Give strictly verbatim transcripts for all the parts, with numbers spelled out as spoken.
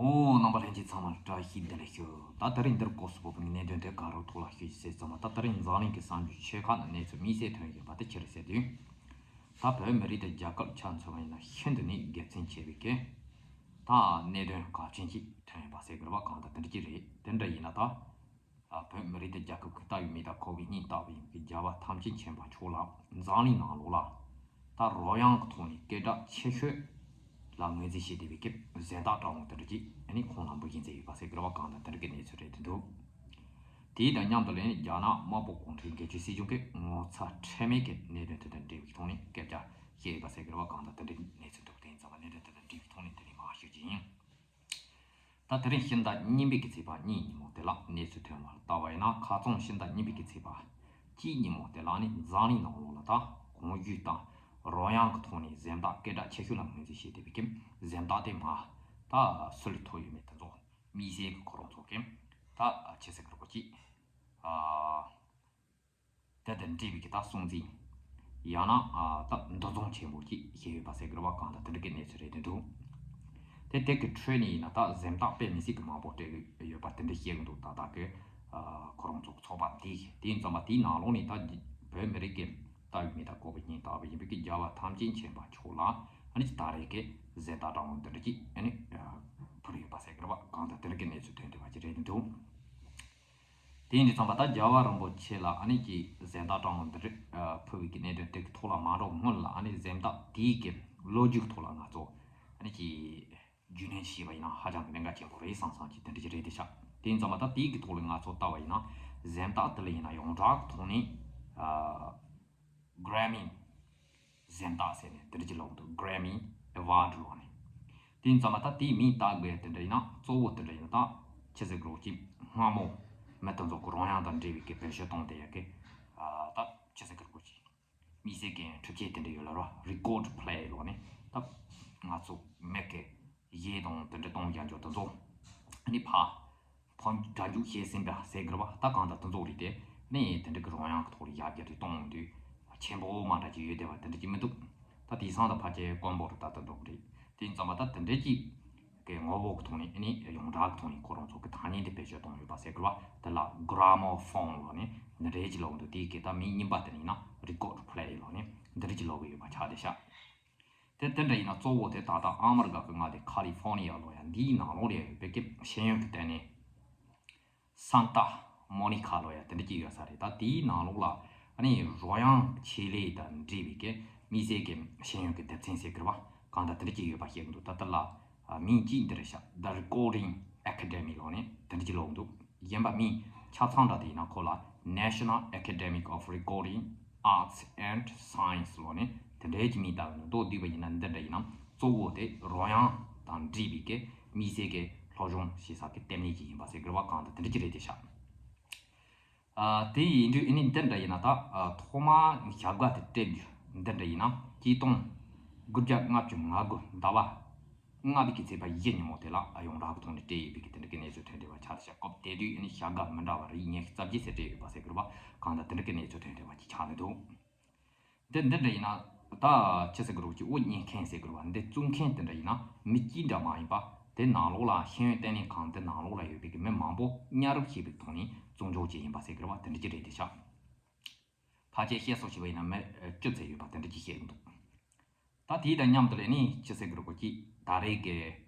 ཨོ། རྣམ་པ་ལྷན་རྒྱས་ཚང་མར་བཀྲ་ཤིས་བདེ་ལེགས་ཞུ། ད་དེ་རིང་འདིར་སྐོར་སུ་བབས་པའི་གནད་དོན་དེ་ག་རུ་ཐོག་ལ་ཞུ་ཞིག་ཟེར་ཙམ་པ། ད་དེ་རིང་འཛམ་གླིང་གི་གསར་འགྱུར་ཆེ་ཁག་ནང་གནས་ཚུལ་དམིགས་བསལ་ཐོན་ཡོད་པ་དེ་ཅི་རེད་ཟེར་དུས། ད་བོད་མི་རིགས་དེ་རྒྱལ་ཁབ་ཆ་མཚོན་པ་ཡིན་ན་ཤིན་ཏུ་ནས་དགེ་མཚན་ཆེ་བའི་གི་ད་གནད་དོན་གལ་ཆེན་ཞིག་ཐོན་ཡོད་པ་ཟེར་དགོས་པ་གང་ལྟར་དེ་འདྲ་ཅིག་རེད། དེ་འདྲ་ཡིན་ན་ད། ཨ། བོད་མི་རིགས་དེ་རྒྱལ་ཁབ་ཀྱི་ལྟ་བའི་མིག་དང་གོ་བའི་སྙིང་ལྟ་བུ་ཡིན་པའི་རྒྱལ་བ་ཐམས་ཅད་མཁྱེན་པ་མཆོག་ལ་འཛམ་གླིང་ནང་ལོགས་ལ་ད་རོལ་དབྱངས་ཀྱི་ཐོག་ནས་སྐད་གྲགས་ཆེ་ཤོས་ལ་ངོས་འཛིན་བྱེད་བསྡད་པའི་གི་གཟེངས་རྟགས་བཀྲ་མོལ་དེ་འདྲ་ཅིག་ཨ་ནི་ཁོང་ལ་འབུལ་བཞིན་མཛད་ཡོད་པ་ཟེར་དགོས་པ་གང་ལྟར་དེ་འདྲ་གི་གནས་ཚུལ་རེད་འདུག་དེ་དང་མཉམ་དུ་ལས་རྒྱ་ནག་དམར་པོ་གུང་ཁྲན་སྒེར་གཅོད་སྲིད་གཞུང་གིས་ངོ་ཚ་ཁྲེལ་མེད་ཀྱི་གནད་དོན་དེ་དང་འབྲེལ་བའི་ཐོག་ནས་སྐད་ཆ་བཤད་ཡོད་པ་ཟེར་དགོས་པ་གང་ལྟར་དེ་འདྲའི་གནས་ཚུལ་འདུག་དེ་ཡིན་ཙང་གནད་དོན་དེ་དང་འབྲེལ་བའི་ཐོག་ནས་དེ་ནས་མར་ཞུ་རྒྱུ་ཡིན། ད་དེ་རིང་ཕྱི་ཟླ་གཉིས་པའི་གི་ཚེས་པ་གཉིས་ཉིན་མོ་དེ་ལ་གནས་ཚུལ་ཐོན་པར་ལྟ་བ་ཡིན་ན། ཁ་རྩང་ཕྱི་ཟླ་གཉིས་པའི་གི་ཚེས་པ་གཅིག་ཉིན་མོ་དེ་ལ་ནི་འཛམ་གླིང་ནང་ལོགས་ལ་ད་གོང་ཞུས་དང་རོལ་དབྱངས་ཀྱི་ཐོག་ནས་གཟེངས་རྟགས་སྐད་གྲགས་ཆེ་ཤོས་ལ་ངོས་འཛིན་བྱས་བསྡད་པའི་གི་གཟེངས་རྟགས་དེ་མར་ད་སུ་ལ་ཐོབ་ཡོད་མེད་དེ་ཚོ་དམིགས་བསལ་གྱི་ཁོ་རང་ཚོ་གི་ད་ཆི་ཟེར་གི་རེད་གོ་ཅིག་ཨ། དེ་དང་འབྲེལ་བའི་གི་ད་སྲུང་བརྩི་ཡང་ན་ཨ་ད་འདུ་འཛོམས་ཆེན་པོ་ཅིག་བྱས་ཡོད་པ་ཟེར་གི་རེད་པ། གང་ལྟར་དེ་འདྲ་གི་གནས་ཚུལ་རེད་དེ་འདུག་དེ་དེ་གི་ཁྲོད་ནས་ཡིན་ན་ད་གཟེངས་རྟགས་དཔེ་མི་སྲིད་གི་མང་པོ་སྤྲད་གི་ཡོད་པ་དེ་འདྲ་བཤད་གི་འདུག་ད་ལྟ་གི་ཨ་ཁོ་རང་ཚོ་ཚོགས་པ་འདི་དེ་ཡིན་ཙང་མ་དེའི་ནང་ལོགས་ནས་ད་བོད་མི་རིགས་ཀྱི་ལྟ་བའི་མིག་དང་གོ་བའི་སྙིང་ལྟ་བུ་ཡིན་པའི་གི་རྒྱལ་བ་ཐམས་ཅད་མཁྱེན་པ་མཆོག་ལ་ཨ་ནི་ད་རེས་ཀྱི་གཟེངས་རྟགས་བཀྲ་མོལ་འདི་འདྲ་ཅིག་ཨ་ནི་ཕུལ་ཡོད་པ་ཟེར་གི་རེད་པ། གང་ལྟར་དེ་འདྲ་གི་གནས་ཚུལ་ཐོན་བསྡད་པ་ཅིག་རེད་དེ་འདུག་དེ་ཡིན་དུས་ཙམ་པ་ད་རྒྱལ་བ་རིན་པོ་ཆེ་ལ་ཨ་ནི་ཀྱི་གཟེངས་རྟགས་བཀྲ་མོལ་འདི་རིགས་ཕུལ་བའི་གི་གནད་དོན་དེ་གི་ཐོག་ལ་མ་འགྲོ་སྔོན་ལ་ཨ་ནི་གཟེངས་རྟགས་དེའི་གི་ལོ་རྒྱུས་ཐོག་ལ་ང་ཚོ་ཨ་ནི་ཀྱི་རྒྱུས་ལོན་བྱས་པ་ཡིན་ན་ཧ་ཅང་གི་གནད་འགག་ཆེན་པོ་རེད་བསམ་བསམ་ཀྱི་དེ་འདྲ་ཅིག་རེད་དེ་ཤག་དེ་ཡིན་ཙམ་པ་ད་དེའི་གི་ཐོག་ལ་ང་ཚོ་ལྟ་བ་ཡིན་ན་གཟེངས་རྟགས་དེ་ལ་ཡིན་ན་ཡོངས་གྲགས་ཐོག་ནས་ཨ། Grammy གཟེངས་རྟགས་ཟེར་ནས་དེ་འདྲ་ཅིག་ལབ་འདུག Grammy Award ལབ་ནས། དེ་ཡིན་ཙང་མ་ད་དེའི་མིང་བཏགས་དགོས་དེ་འདྲ་ཡིན་ན་གཙོ་བོ་དེ་འདྲ་ཡིན་ན་ད་ཆི་ཟེར་དགོས་ཀྱི་སྔ་མོ་མི་དེ་ཚོ་གི་རོལ་དབྱངས་དང་འབྲེལ་བའི་གི་བེད་སྤྱོད་གཏོང་བསྡད་ཡ་གི་ད་ཆི་ཟེར་དགོས་ཀྱི་དམིགས་བསལ་གྱི་འཕྲུལ་ཆས་དེ་འདྲ་ཡོད་ལ་ར་record player ལབ་ནས་ད་ང་ཚོ་མི་གི་གཞས་དང་དེ་འདྲ་གཏོང་རྒྱ་འཇོག་དེ་ཚོ་ནི་ཕ། ཕོན་སྒྲ་འཇུག་བྱས་ཟིན་པ་ཟེར་དགོས་པ་ད་གང་ལྟར་དེ་ཚོ་རེད་དེ། ནས་དེ་འདྲ་གི་རོལ་དབྱངས་ཀྱི་ཐོག་ལ་ཡར་རྒྱས་དེ་གཏོང་འོང་དུས་ཆེན་པོ་མ་འདྲ་ཅིག་ཡོད་བསྡད་པ་དེ་འདྲ་ཅིག་མི་འདུག་ད་དེང་སང་ད་ཕལ་ཆེར་དཀོན་པོ་རུ་ད་ལྟ་འགྲོ་གི་རེད། དེ་ཡིན་ཙང་མ་ད་དེ་འདྲ་ཅིག་གི་ངོ་བོ་གི་ཐོག་ནས་ནི་ཡོངས་གྲགས་ཀྱི་ཐོག་ནས་ཁོ་རང་ཚོ་གི་ཐ་སྙད་དེ་བེད་སྤྱོད་གཏོང་ཡོད་པ་ཟེར་དགོས་པ་དེ་ལ་gramophone ལབ་ནས་འདི་འདྲའི་ཅིག་ལབ་འདུག་དེའི་གི་ད་མིང་རྙིང་པ་དེ་ནི་ཡིན་ན་record player ལབ་ནས་འདི་འདྲ་ཅིག་ལབ་གི་ཡོད་པ་ཆགས་བསྡད་ཤག་དེ་དེ་འདྲ་ཡིན་ན་གཙོ་བོ་དེ་ད་ལྟ་ཨ་མི་རི་ཀ་གི་མངའ་སྡེ་ཁ་ལི་ཧྥོ་ནི་ཡ་ལོ་ཡ་འདིའི་ནང་ལོགས་ལ་ཡོད་པའི་གི་ཤེས་ཡོན་གི་ལྟེ་གནས་Santa Monica ལོ་ཡ་དེ་འདྲ་ཅིག་ཡོད་ས་རེད། ད་དེའི་ནང་ལོགས་ལ་ཨ་ནི་རོལ་དབྱངས་ཆེད་ལས་དང་འབྲེལ་བའི་གི་དམིགས་བསལ་གི་ཤེས་ཡོན་གི་སྡེ་ཚན་ཟེར་གི་རེད་བ། གང་ལྟར་དེ་འདྲ་ཅིག་ཡོད་པ་ཤེས་གི་འདུག་ད་ལྟ་ལ་མིང་གཅིག་འདི་རེད་ཤག The Recording Academy ལོ་ནས་དེ་འདྲ་ཅིག་ལབ་འདུག་གཞན་པ་མིང་ཆ་ཚང་འདྲ་དེ་ཡིན་ན་ཁོ་ལ་National Academy of Recording Arts and Science ལོ་ནས་དེ་འདྲའི་གི་མིང་བཏགས་ཡོད་འདུག་མདོར་བསྡུས་པ་ཡིན་ན་འདི་འདྲ་ཡིན་ན་གཙོ་བོ་དེ་རོལ་དབྱངས་དང་འབྲེལ་བའི་གི་དམིགས་བསལ་གི་སློབ་སྦྱོང་བྱེད་ས་གི་ལྟེ་གནས་ཅིག་ཡིན་པ་ཟེར་དགོས་པ་གང་ལྟར་དེ་འདྲ་ཅིག་རེད་དེ་ཤག་ཨ། དེ་ཡིན་དུས་ཨ་ནི་འདི་འདྲ་ཡིན་ན་ད་ཨ་ཐོག་མར་ཞྭ་སྒབ་དེ་སྤྲད་རྒྱུ་འདི་འདྲ་ཡིན་ན་གཅིག་སྟོང་དགུ་བརྒྱ་ལྔ་བཅུ་ང་དགུ་ཟླ་བ་ལྔ་པའི་གི་ཚེས་པ་བཞི་ཉིན་མོ་དེ་ལ་ཨ་ཡོངས་གྲགས་ཀྱི་ཐོག་ནས་སྤྲད་ཡོད་པའི་གི་དེ་འདྲ་གི་གནས་ཚུལ་ཐོན་བསྡད་པ་ཆགས་བཞག་སྐབས་དེ་དུས་ཨ་ནི་ཞྭ་སྒབ་མི་འདྲ་བ་རིགས་ཉི་ཤུ་རྩ་བརྒྱད་ཟེར་སྤྲད་ཡོད་པ་ཟེར་དགོས་པ་གང་ལྟར་དེ་འདྲ་གི་གནས་ཚུལ་ཐོན་བསྡད་པ་ཅིག་ཆགས་ནས་འདུག་འདི་འདི་འདྲ་ཡིན་ན་ད་ཆི་ཟེར་དགོས་རེད་ཀྱི་དབུ་བརྙེས་མཁན་ཟེར་དགོས་རེད་བ། འདི་བཙུགས་མཁན་དེ་འདྲ་ཡིན་ན་མི་གཅིག་འདྲ་མ་ཡིན་པ་དེ་ནང་ལོགས་ལ་ཤེས་ཡོན་ལྟེ་གནས་ཁང་དེ་ནང་ལོགས་ལ་ཡོད་པའི་གི་མི་མང་པོ་མཉམ་རུབ་བྱས་པའི་ཐོག་ནས་བཙུགས་འཇོག་བྱས་ཡིན་པ་ཟེར་དགོས་རེད་བ། དེ་འདྲ་ཅིག་རེད་དེ་ཤག་ཕལ་ཆེར་བཤད་སྲོལ་བྱས་པ་ཡིན་ན་མི་བཅུ་ཙམ་ཡོད་པ་དེ་འདྲ་ཅིག་བཤད་ཀྱི་འདུག་ད་དེའི་དང་མཉམ་དུ་ལས་ནི་ཅི་ཟེར་དགོས་རེད་གོ་ཅིག་ད་རེས་ཀྱི་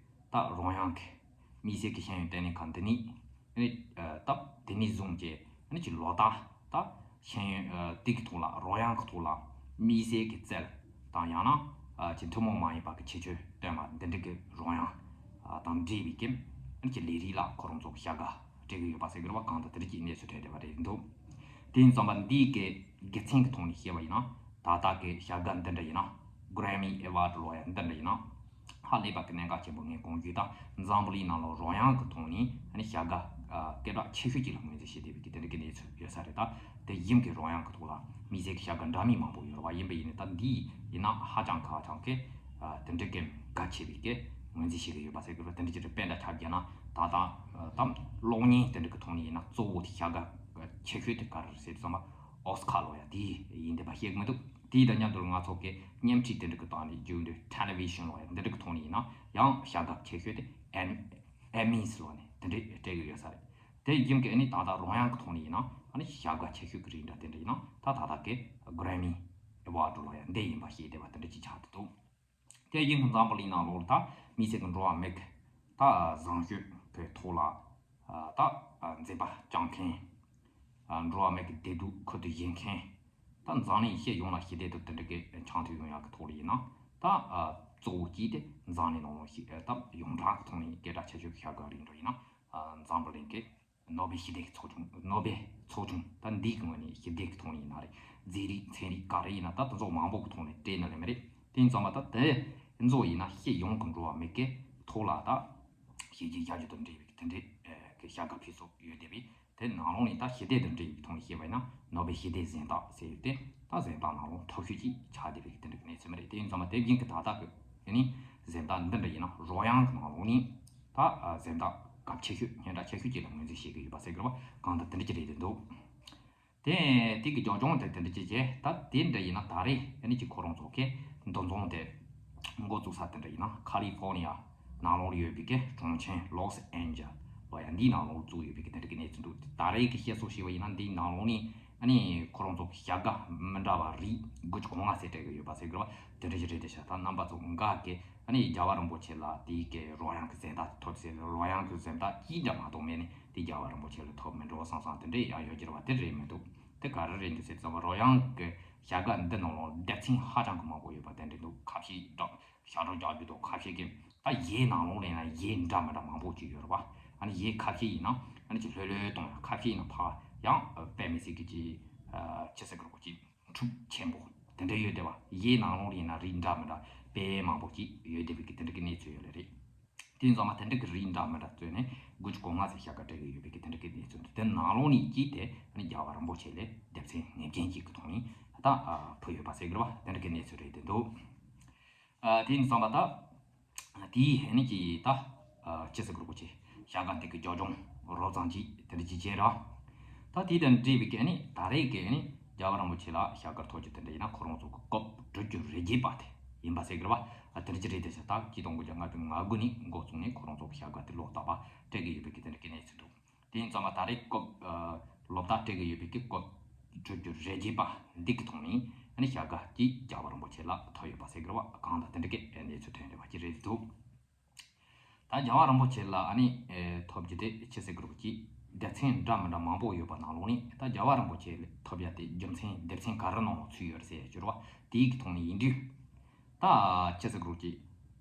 ད་རོལ་དབྱངས་ཀྱི་དམིགས་བསལ་གྱི་ཤེས་ཡོན་ལྟེ་གནས་ཁང་འདི་ནི་ནི་ད་དེ་ནས་བཟུང་སྟེ་ནི་ཅིག་ལོ་ལྟར་ད་ཤེས་ཡོན་དེ་གི་ཐོག་ལ་རོལ་དབྱངས་ཀྱི་ཐོག་ལ་དམིགས་བསལ་གྱི་རྩལ་དང་ཡང་ན་ཅིག་ཐུན་མོང་མ་ཡིན་པ་གི་ཁྱད་ཆོས་སྟོན་པ་འདི་འདྲ་གི་རོལ་དབྱངས་དང་འབྲེལ་བའི་གི་ནི་ཅིག་ལས་རིགས་ལ་ཁོ་རང་ཚོ་གི་བྱ་དགའ་སྤྲད་གི་ཡོད་པ་ཟེར་གི་རེད་བ། གང་ལྟར་དེ་རིགས་ཀྱི་གནས་ཚུལ་ཐོན་བསྡད་པ་རེད་འདུག་དེ་ཡིན་ཙང་མ་འདིའི་གི་དགེ་མཚན་གྱི་ཐོག་ནས་བཤད་པ་ཡིན་ན་ད་ལྟ་གི་བྱ་དགའ་འདི་འདྲ་ཡིན་ན་Grammy Award ལོ་ཡ་འདི་འདྲ་ཡིན་ན་ཧ་ལས་པ་གི་གནད་འགག་ཆེན་པོ་ངས་གོང་ཞུས་ད་འཛམ་བུ་གླིང་ནང་ལ་རོལ་དབྱངས་ཀྱི་ཐོག་ནས་ནི་བྱ་དགའ་སྐད་གྲགས་ཆེ་ཤོས་ཅིག་ལ་ངོས་འཛིན་བྱེད་བསྡད་པའི་གི་དེ་འདྲ་གི་གནས་ཚུལ་ཡོད་ས་རེད། ད་དེ་བཞིན་གི་རོལ་དབྱངས་ཀྱི་ཐོག་ལ་དམིགས་བསལ་གྱི་བྱ་དགའ་འདྲ་མིན་མང་པོ་ཡོད་རེད་བ། ཡིན་པ་ཡིན་ནའི་ད་འདི་ཡིན་ན་ཧ་ཅང་གི་ཧ་ཅང་གི་དེ་འདྲ་གི་གལ་ཆེ་བའི་གི་ངོས་འཛིན་བྱེད་ཀྱི་ཡོད་པ་ཟེར་དགོས་རེད། དེ་འདྲ་ཅིག་རེད། དཔེ་འདྲ་ཆ་བཞག་ན་ད་ལྟ་ད་གློག་བརྙན་དེ་འདྲ་གི་ཐོག་ནས་ཡིན་ན་གཙོ་བོ་དེ་བྱ་དགའ་ཆེ་ཤོས་དེ་ག་རེ་རེད་ཟེར་དུས་ཙམ་པ་ཨོ་སི་ཁ་ལོ་ཡ་དེ་ཡིན་བསྡད་པ་ཤེས་ཀྱི་མི་འདུག་དེའི་དང་མཉམ་དུ་ང་ཚོ་གི་བརྙན་འཕྲིན་དེ་འདྲ་གི་སྟེང་ནས་བརྗོད་འདོད་ཊེ་ལི་ཝི་ཤན་ལོ་ཡ་འདི་འདྲ་གི་ཐོག་ནས་ཡིན་ན་ཡང་བྱ་དགའ་ཆེ་ཤོས་དེ་ཨེམ། ཨེ་མིས་ལོ་ནས་དེ་འདྲས་སྤྲད་གི་ཡོད་ས་རེད། དེ་ཡིན་གི་ཨ་ནི་ད་ལྟ་རོལ་དབྱངས་ཀྱི་ཐོག་ནས་ཡིན་ན་ཨ་ནི་ཞབས་ག་ཆེ་ཤོས་ཀྱི་རིགས་འདྲ་དེ་འདྲ་ཡིན་ན་ད་ད་ལྟ་གི་Grammy Award་ལོ་ཡ་འདི་ཡིན་པ་ཤེས་བསྡད་པ་དེ་འདྲ་ཅིག་ཆགས་བསྡད་འདུག་དེ་ཡིན་གི་འཛམ་བུ་གླིང་ནང་ལོགས་ལ་ད་མི་སེར་གྱི་འགྲོ་བ་མིའི་ད་བཟང་སྤྱོད་ཀྱི་ཐོག་ལ་ད་མཛད་པ་བསྐྱངས་མཁན། འགྲོ་བ་མིའི་བདེ་སྡུག་ཁུར་དུ་བཞེས་མཁན། ད་འཛམ་གླིང་སྤྱི་ཡོངས་ལ་ཞི་བདེ་དང་དེ་འདྲ་གི་འཆམ་མཐུན་ཡོང་ཡག་གི་ཐོག་ལ་ཡིན་ན་ད་གཙོ་བོ་གཅིག་དེ་འཛམ་གླིང་ནང་ལོགས་ཤིག་ད་ཡོངས་གྲགས་ཀྱི་ཐོག་ནས་སྐད་གྲགས་ཆེ་ཤོས་ཀྱི་ཞབས་ག་རིགས་འདྲ་ཡིན་ན་འཛམ་བུ་གླིང་གི་ནོ་བེལ་ཞི་བདེ་གི་ཚོགས་ཆུང་ནོ་བེལ་ཚོགས་ཆུང་ད་འདིའི་གི་ངོས་ནས་ཞི་བདེ་གི་ཐོག་ནས་ཡིན་ན་རེད། མཛེས་རིག་ཚན་རིག་ག་རེ་ཡིན་ན་ད་དེ་ཚོ་མང་པོ་གི་ཐོག་ནས་སྤྲད་ནི་ལས་མི་རེད། དེ་ཡིན་ཙང་མ་ད་དེ་ཚོ་ཡིན་ན་སྤྱི་ཡོངས་ཀྱི་འགྲོ་བ་མིའི་ཐོག་ལ་ད་བྱས་རྗེས་བཞག་རྒྱུ་དང་འབྲེལ་བའི་དེ་འདྲའི་གི་ཞབས་ག་ཕུལ་སྲོལ་ཡོད་བསྡད་པས། དེ་ནང་ལོགས་ནས་ད་ཞི་བདེ་དང་འབྲེལ་བའི་ཐོག་ནས་བཤད་པ་ཡིན་ན་ནོ་བེལ་ཞི་བདེ་གཟེངས་རྟགས་ཟེར་ཡོད་དེ་ད་གཟེངས་རྟགས་ནང་ལོགས་མཐོ་ཤོས་ཅིག་ཆགས་བསྡད་པའི་དེ་འདྲ་གི་གནས་ཚུལ་མ་རེད། དེ་ཡིན་ཙང་མ་དེ་བཞིན་གྱི་ད་ལྟ་གི་ཨ་ནི་གཟེངས་རྟགས་འདི་འདྲ་ཡིན་ན་རོལ་དབྱངས་ཀྱི་ནང་ལོགས་ནས་ད་གཟེངས་རྟགས་གལ་ཆེ་ཤོས་སྙན་གྲགས་ཆེ་ཤོས་ཅིག་ལ་ངོས་འཛིན་བྱེད་ཀྱི་ཡོད་པ་ཟེར་དགོས་པ་གང་ལྟར་དེ་འདྲ་ཅིག་རེད་འདུག་དེ་དེ་གི་རྒྱབ་ལྗོངས་དེ་དེ་འདྲ་ཅིག་བྱས་ད་དེ་འདྲ་ཡིན་ན་ད་རེས་ཨ་ནི་ཅིག་ཁོ་རང་ཚོ་གི་འདུ་འཛོམས་དེ་འགོ་བཙུགས་ས་དེ་འདྲ་ཡིན་ན་ཁ་ལི་ཧྥོ་ནི་ཡ་ནང་ལོགས་ཡོད་པའི་གི་གྲོང་ཆེན་ལོས་ཨན་ཇེ་ལོ་ཡ་འདིའི་ནང་ལོགས་བཙུགས་ཡོད་པའི་གི་དེ་འདྲ་གི་གནས་ཚུལ་འདུག་ད་རེས་ཀྱི་བཤད་སྲོལ་བྱས་པ་ཡིན་ན་འདིའི་ནང་ལོགས་ནས་ཨ་ནི་ཁོ་རང་ཚོ་གི་བྱ་དགའ་མི་འདྲ་བ་རིགས་དགུ་བཅུ་གོ་ལྔ་ཟེར་སྤྲད་གི་ཡོད་པ་ཟེར་གི་རེད་བ། དེ་འདྲ་ཞིག་རེད་དེ་ཤག་ད་རྣམ་པ་ཚོ་འགའ་གི་ཨ་ནི་རྒྱལ་བ་རིན་པོ་ཆེ་ལ་དེའི་གི་རོལ་དབྱངས་ཀྱི་གཟེངས་རྟགས་ཐོབ་ཟེར་རོལ་དབྱངས་ཀྱི་གཟེངས་རྟགས་ཅིག་འདྲ་མ་གཏོགས་མེད་ནས་དེ་རྒྱལ་བ་རིན་པོ་ཆེ་ལ་ཐོབ་མི་འགྲོ་བསམ་བསམ་དེ་འདྲ་ཡང་ཡོད་ཀྱི་རེད་བ། དེ་རེད་མི་འདུག་དེ་ག་རེ་རེད་འདུག་ཟེར་ཙམ་པ་རོལ་དབྱངས་ཀྱི་བྱ་དགའ་འདི་ནང་ལོགས་སྡེ་ཚན་ཧ་ཅང་གི་མང་པོ་ཡོད་པ་དེ་འདྲ་འདུག་ཁ་ཤས་དང་ཞབས་བྲོ་རྒྱག་རྒྱུ་དང་ཁ་ཤས་ཀྱིས་ད་གཞས་ནང་ལོགས་ལ་ཡིན་ན་གཞས་འདྲ་མི་འདྲ་མང་པོ་ཅིག་ཡོད་རེད་བ། ཨ་ནི་གཞས་ཁ་ཤས་ཡིན་ན་ཨ་ནི་ཅིག་ལྷོད་ལྷོད་གཏོང་ཡ། ཁ་ཤས་ཡིན་ན་ཕར་ཡང་དཔེ་མི་སྲིད་ཀྱི་ཅིག་ཅི་ཟེར་དགོས་རེད་པ། ཅིག་འཁྲུག་ཆེན་པོ་དེ་འདྲ་ཡོད་བསྡད་པ། གཞས་ནང་ལོགས་ལ་ཡིན་ན་རིགས་འདྲ་མི་འདྲ་དཔེ་མང་པོ་ཅིག་ཡོད་བསྡད་པའི་གི་དེ་འདྲ་གི་གནས་ཚུལ་ཡོད་ལེ་རེད། དེ་ཡིན་ཙང་མ་དེ་འདྲ་གི་རིགས་འདྲ་མི་འདྲ་བཙོས་ནས་དགུ་བཅུ་གོ་ལྔ་ཟེར་ཞབས་ཀ་སྤྲད་གི་ཡོད་པའི་གི་དེ་འདྲ་གི་གནས་ཚུལ་འདུག་དེ་ནང་ལོགས་ནས་གཅིག་དེ་ཨ་ནི་རྒྱལ་བ་རིན་པོ་ཆེ་ལ་སྡེ་ཚན་ངེས་ཅན་གཅིག་གི་ཐོག་ནས་ད་ཕུལ་ཡོད་པ་ཟེར་གི་རེད་བ། དེ་འདྲ་གི་གནས་ཚུལ་རེད་དེ་འདུག་ཨ། དེ་ཡིན་ཙང་མ་ད་དེའི་ཨ་ནི་ཀྱི་ད་ཅི་ཟེར་དགོས་རེད་པ། ཅིག་བྱ་དགའ་འདི་གི་རྒྱབ་ལྗོངས་རོབ་ཙམ་ཅིག་དེ་འདྲ་ཅིག་བྱས་ར། ད་དེ་དང་འབྲེལ་བའི་གི་ཨ་ནི་ད་རེས་ཀྱི་ཨ་ནི་རྒྱལ་བ་རིན་པོ་ཆེ་ལ་ཞབས་ཀ་ཐོབ་རྒྱུ་དེ་འདྲ་ཡིན་ན་ཁོ་རང་ཚོ་གི་སྐབས་དྲུག་ཅུ་རེ་བརྒྱད་པ་དེ་ཡིན་པ་ཟེར་གི་རེད་བ། ཨ། དེ་འདྲ་ཅིག་རེད་དེ་ཤག་ད་ཆིག་སྟོང་དགུ་བརྒྱ་ལྔ་བཅུ་ང་དགུ་ནས་འགོ་བཙུགས་ནས་ཁོ་རང་ཚོ་གི་ཞབས་ཀ་དེ་ལོ་རྟག་པ་སྤྲད་གི་ཡོད་པའི་གི་དེ་འདྲ་གི་གནས་ཚུལ་འདུག་དེ་ཡིན་ཙང་མ་ད་རེས་སྐབས་ཨ་ལོ་རྟག་སྤྲད་གི་ཡོད་པའི་གི་སྐབས་དྲུག་ཅུ་རེ་བརྒྱད་པ་འདི་གི་ཐོག་ནས་ཨ་ནི་ཞབས་ཀ་གཅིག་རྒྱལ་བ་རིན་པོ་ཆེ་ལ་ཐོབ་ཡོད་པ་ཟེར་གི་རེད་བ། གང་ལྟར་དེ་འདྲ་གི་གནས་ཚུལ་ཐོན་ཡོད་པ་ཅིག་རེད་འདུག་ད་རྒྱལ་བ་རིན་པོ་ཆེ་ལ་ཨ་ནི་ཨེ་ཐོབ་རྒྱུ་དེ་ཅི་ཟེར་དགོས་རེད་པ། ཅིག་སྡེ་ཚན་འདྲ་མི་འདྲ་མང་པོ་ཡོད་པ་ནང་ལོགས་ནས་ད་རྒྱལ་བ་རིན་པོ་ཆེ་ལ་ཐོབ་ཡ་དེ་རྒྱུ་མཚན་སྡེ་ཚན་ག་རེ་ནང་ལ་ཚུད་ཡོད་རེད་ཟེར་ཡ་ཅིག་རེད་བ། དེའི་གི་ཐོག་ནས་ཡིན་དུས་ད་ཅི་ཟེར་དགོས་རེད་པ། ཅིག་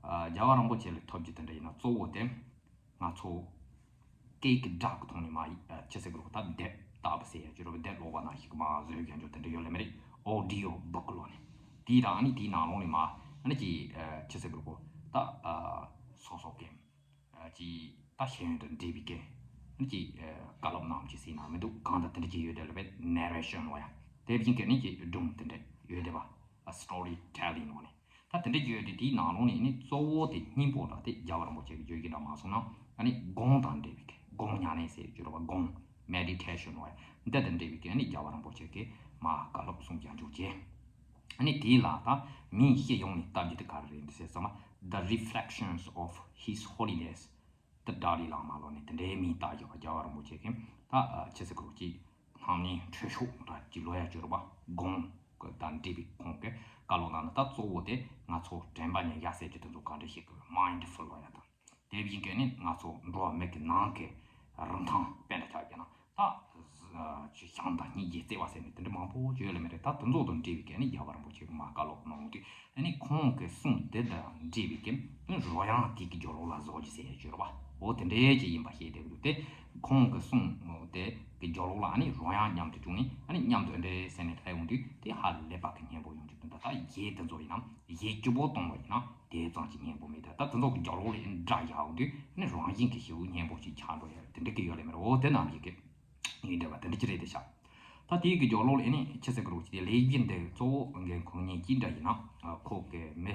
ཨ་རྒྱལ་བ་རིན་པོ་ཆེ་ལ་ཐོབ་རྒྱུ་དེ་འདྲ་ཡིན་ན་གཙོ་བོ་དེ་ང་ཚོ་སྐད་ཀྱི་སྒྲ་གི་ཐོག་ནས་མ་ཡི་ཨ་ཅི་ཟེར་དགོས་རེད་པ། ད་དེབ་ལྟ་བུ་ཟེར་ཡ་ཅིག་རེད་བ། དེབ་ཀློག་པ་ནང་བཞིན་གི་མ་བཟོས་ཡོད་རྒྱུ་དེ་འདྲ་ཡོད་ལེ་མི་རེད། ཨོ་ཌི་ཡོ་བུག་ལོ་ནས་དེའི་རང་ཨ་ནི་དེའི་ནང་ལོགས་ནས་མ་ཨ་ནི་ཅིག་ཨ་ཅི་ཟེར་དགོས་རེད་པ། ད་ཨ་སོ་སོ་གི་ཨ་ཅིག་ད་ཤེས་ཡོན་དང་འབྲེལ་བའི་གི་ཨ་ནི་ཅིག་ཨ་བཀའ་སློབ་གནང་ཅིག་ཟེར་ན་མི་འདུག་གང་ལྟར་དེ་འདྲ་ཅིག་ཡོད་དེ་ལབ་པའི་ནེ་རེ་ཤན་ལོ་ཡ་དེ་བཞིན་གི་ཨ་ནི་ཅིག་སྒྲུང་དེ་འདྲ་ཡོད་དེ་བ། ཨ་སི་ཊོ་རི་ཊེ་ལིང་ལོ་ནས་ད་དེ་འདྲ་ཅིག་ཡོད་དེ་དེའི་ནང་ལོགས་ནས་ཨ་ནི་གཙོ་བོ་དེ་སྙིང་པོ་འདྲ་དེ་རྒྱལ་བ་རིན་པོ་ཆེ་གི་བརྗོད་གཞི་འདྲ་མ་སོང་ན་ཨ་ནི་སྒོམ་དང་འབྲེལ་བའི་གི་སྒོམ་ཉམས་ལེན་ཟེར་རྒྱུ་རེད་བ། སྒོམ་མེ་ཌི་ཊེ་ཤན་ལོ་ཡ་འདི་དང་འབྲེལ་བའི་གི་ཨ་ནི་རྒྱལ་བ་རིན་པོ་ཆེ་གི་མ་བཀའ་སློབ་གསུང་རྒྱག་འཇུག་བྱས། ཨ་ནི་དེའི་ལ་ད་མིའི་སྤྱི་ཡོངས་ནས་ལྟ་རྒྱུ་དེ་ག་རེ་རེད་འདུག་ཟེར་ཙམ་པ། The Reflections of His Holiness the Dalai Lama ལོ་ནས་དེ་འདྲའི་མིང་བཏགས་ཡོད་པ། རྒྱལ་བ་རིན་པོ་ཆེ་གི་ད་ཨ་ཅི་ཟེར་དགོས་རེད་པ། ཅིག་སྣང་བརྙན་འཕྲོད་ཤོག་འདྲ་ཅིག་ལོ་ཡ་ཅིག་རེད་པ། སྒོམ་གི་དང་འབྲེལ་བའི་ཁོང་གི་བཀའ་སློབ་ནང་ན་ད་གཙོ་བོ་དེ་ང་ཚོ་དྲན་པ་ཉམས་ཡ་ཟེར་རྒྱུ་དེ་ཚོ་ག་འདྲ་ཞིག་གི་མའིན་ཌི་ཕུལ་ལོ་ཡ་དང་། དེ་བཞིན་གྱི་ནི་ང་ཚོ་འགྲོ་བ་མི་གི་ནང་གི་རིན་ཐང་དཔེ་འདྲ་ཆགས་ཀྱི་ན་ད་ཅི་བྱམས་དང་སྙིང་རྗེ་བརྩེ་བ་ཟེར་ནས་དེ་འདྲ་མང་པོ་བརྗོད་ལ་མི་རེད། ད་དེ་ཚོ་དང་འབྲེལ་བའི་གི་ནི་རྒྱལ་བ་རིན་པོ་ཆེ་གི་མ་བཀའ་སློབ་གནང་དུས་ཨ་ནི་ཁོང་གི་གསུང་དེ་དང་འབྲེལ་བའི་གི་ནི་རོལ་དབྱངས་དེ་གི་རྒྱབ་ལོགས་ལ་བཟོ་རྒྱུ་ཟེར་ཡ་བརྗོད་རེད་བ། འོ་དེ་འདྲའི་ཅིག་ཡིན་པ་ཤེས་བསྡད་ཀྱི་འདུག་དེ་ཁོང་གི་གསུང་དེ་གི་རྒྱབ་ལོགས་ལ་ཨ་ནི་རོལ་དབྱངས་མཉམ་དུ་བཅུག་ནས་ཨ་ནི་མཉམ་དུ་འདྲ་ཟེར་ནས་ལྷག་ཡོང་དུས་དེ་ཧ་ལས་པ་གི་སྙན་པོ་ཡོང་རྒྱུ་དེ་འདྲ། ད་གཞས་དེ་ཚོ་ཡིན་ན་གཞས་སྐྱིད་པོ་གཏོང་བ་ཡིན་ན་དེ་ཙམ་གྱི་སྙན་པོ་མེད། ད་ད་དེ་ཚོ་གི་རྒྱབ་ལོགས་ལ་ཨ་ནི་སྒྲ་ཡག་ཡོང་དུས་ཨ་ནི་རང་བཞིན་གྱི་ཞེ་པོ་སྙན་པོ་ཞིག་ཆགས་འགྲོ་ཡ་དེ་འདྲ་གི་ཡོད་ལེ་མེད། འོ་དེ་ནང་བཞིན་གི་ཡིན་འདྲ་བ་དེ་འདྲ་ཅི་རེད་དེ་ཤག་ད་དེའི་གི་རྒྱབ་ལོགས་ལ་ཨ་ནི་ཅི་ཟེར་གི་རེད་པ། ཅིག་དེ་ལེགས་སྦྱར་འདི་གཙོ་བོ་འགན་འཁུར་མཁན་ཅི་འདྲ་ཡིན་ན་ཁོ་གི་མི་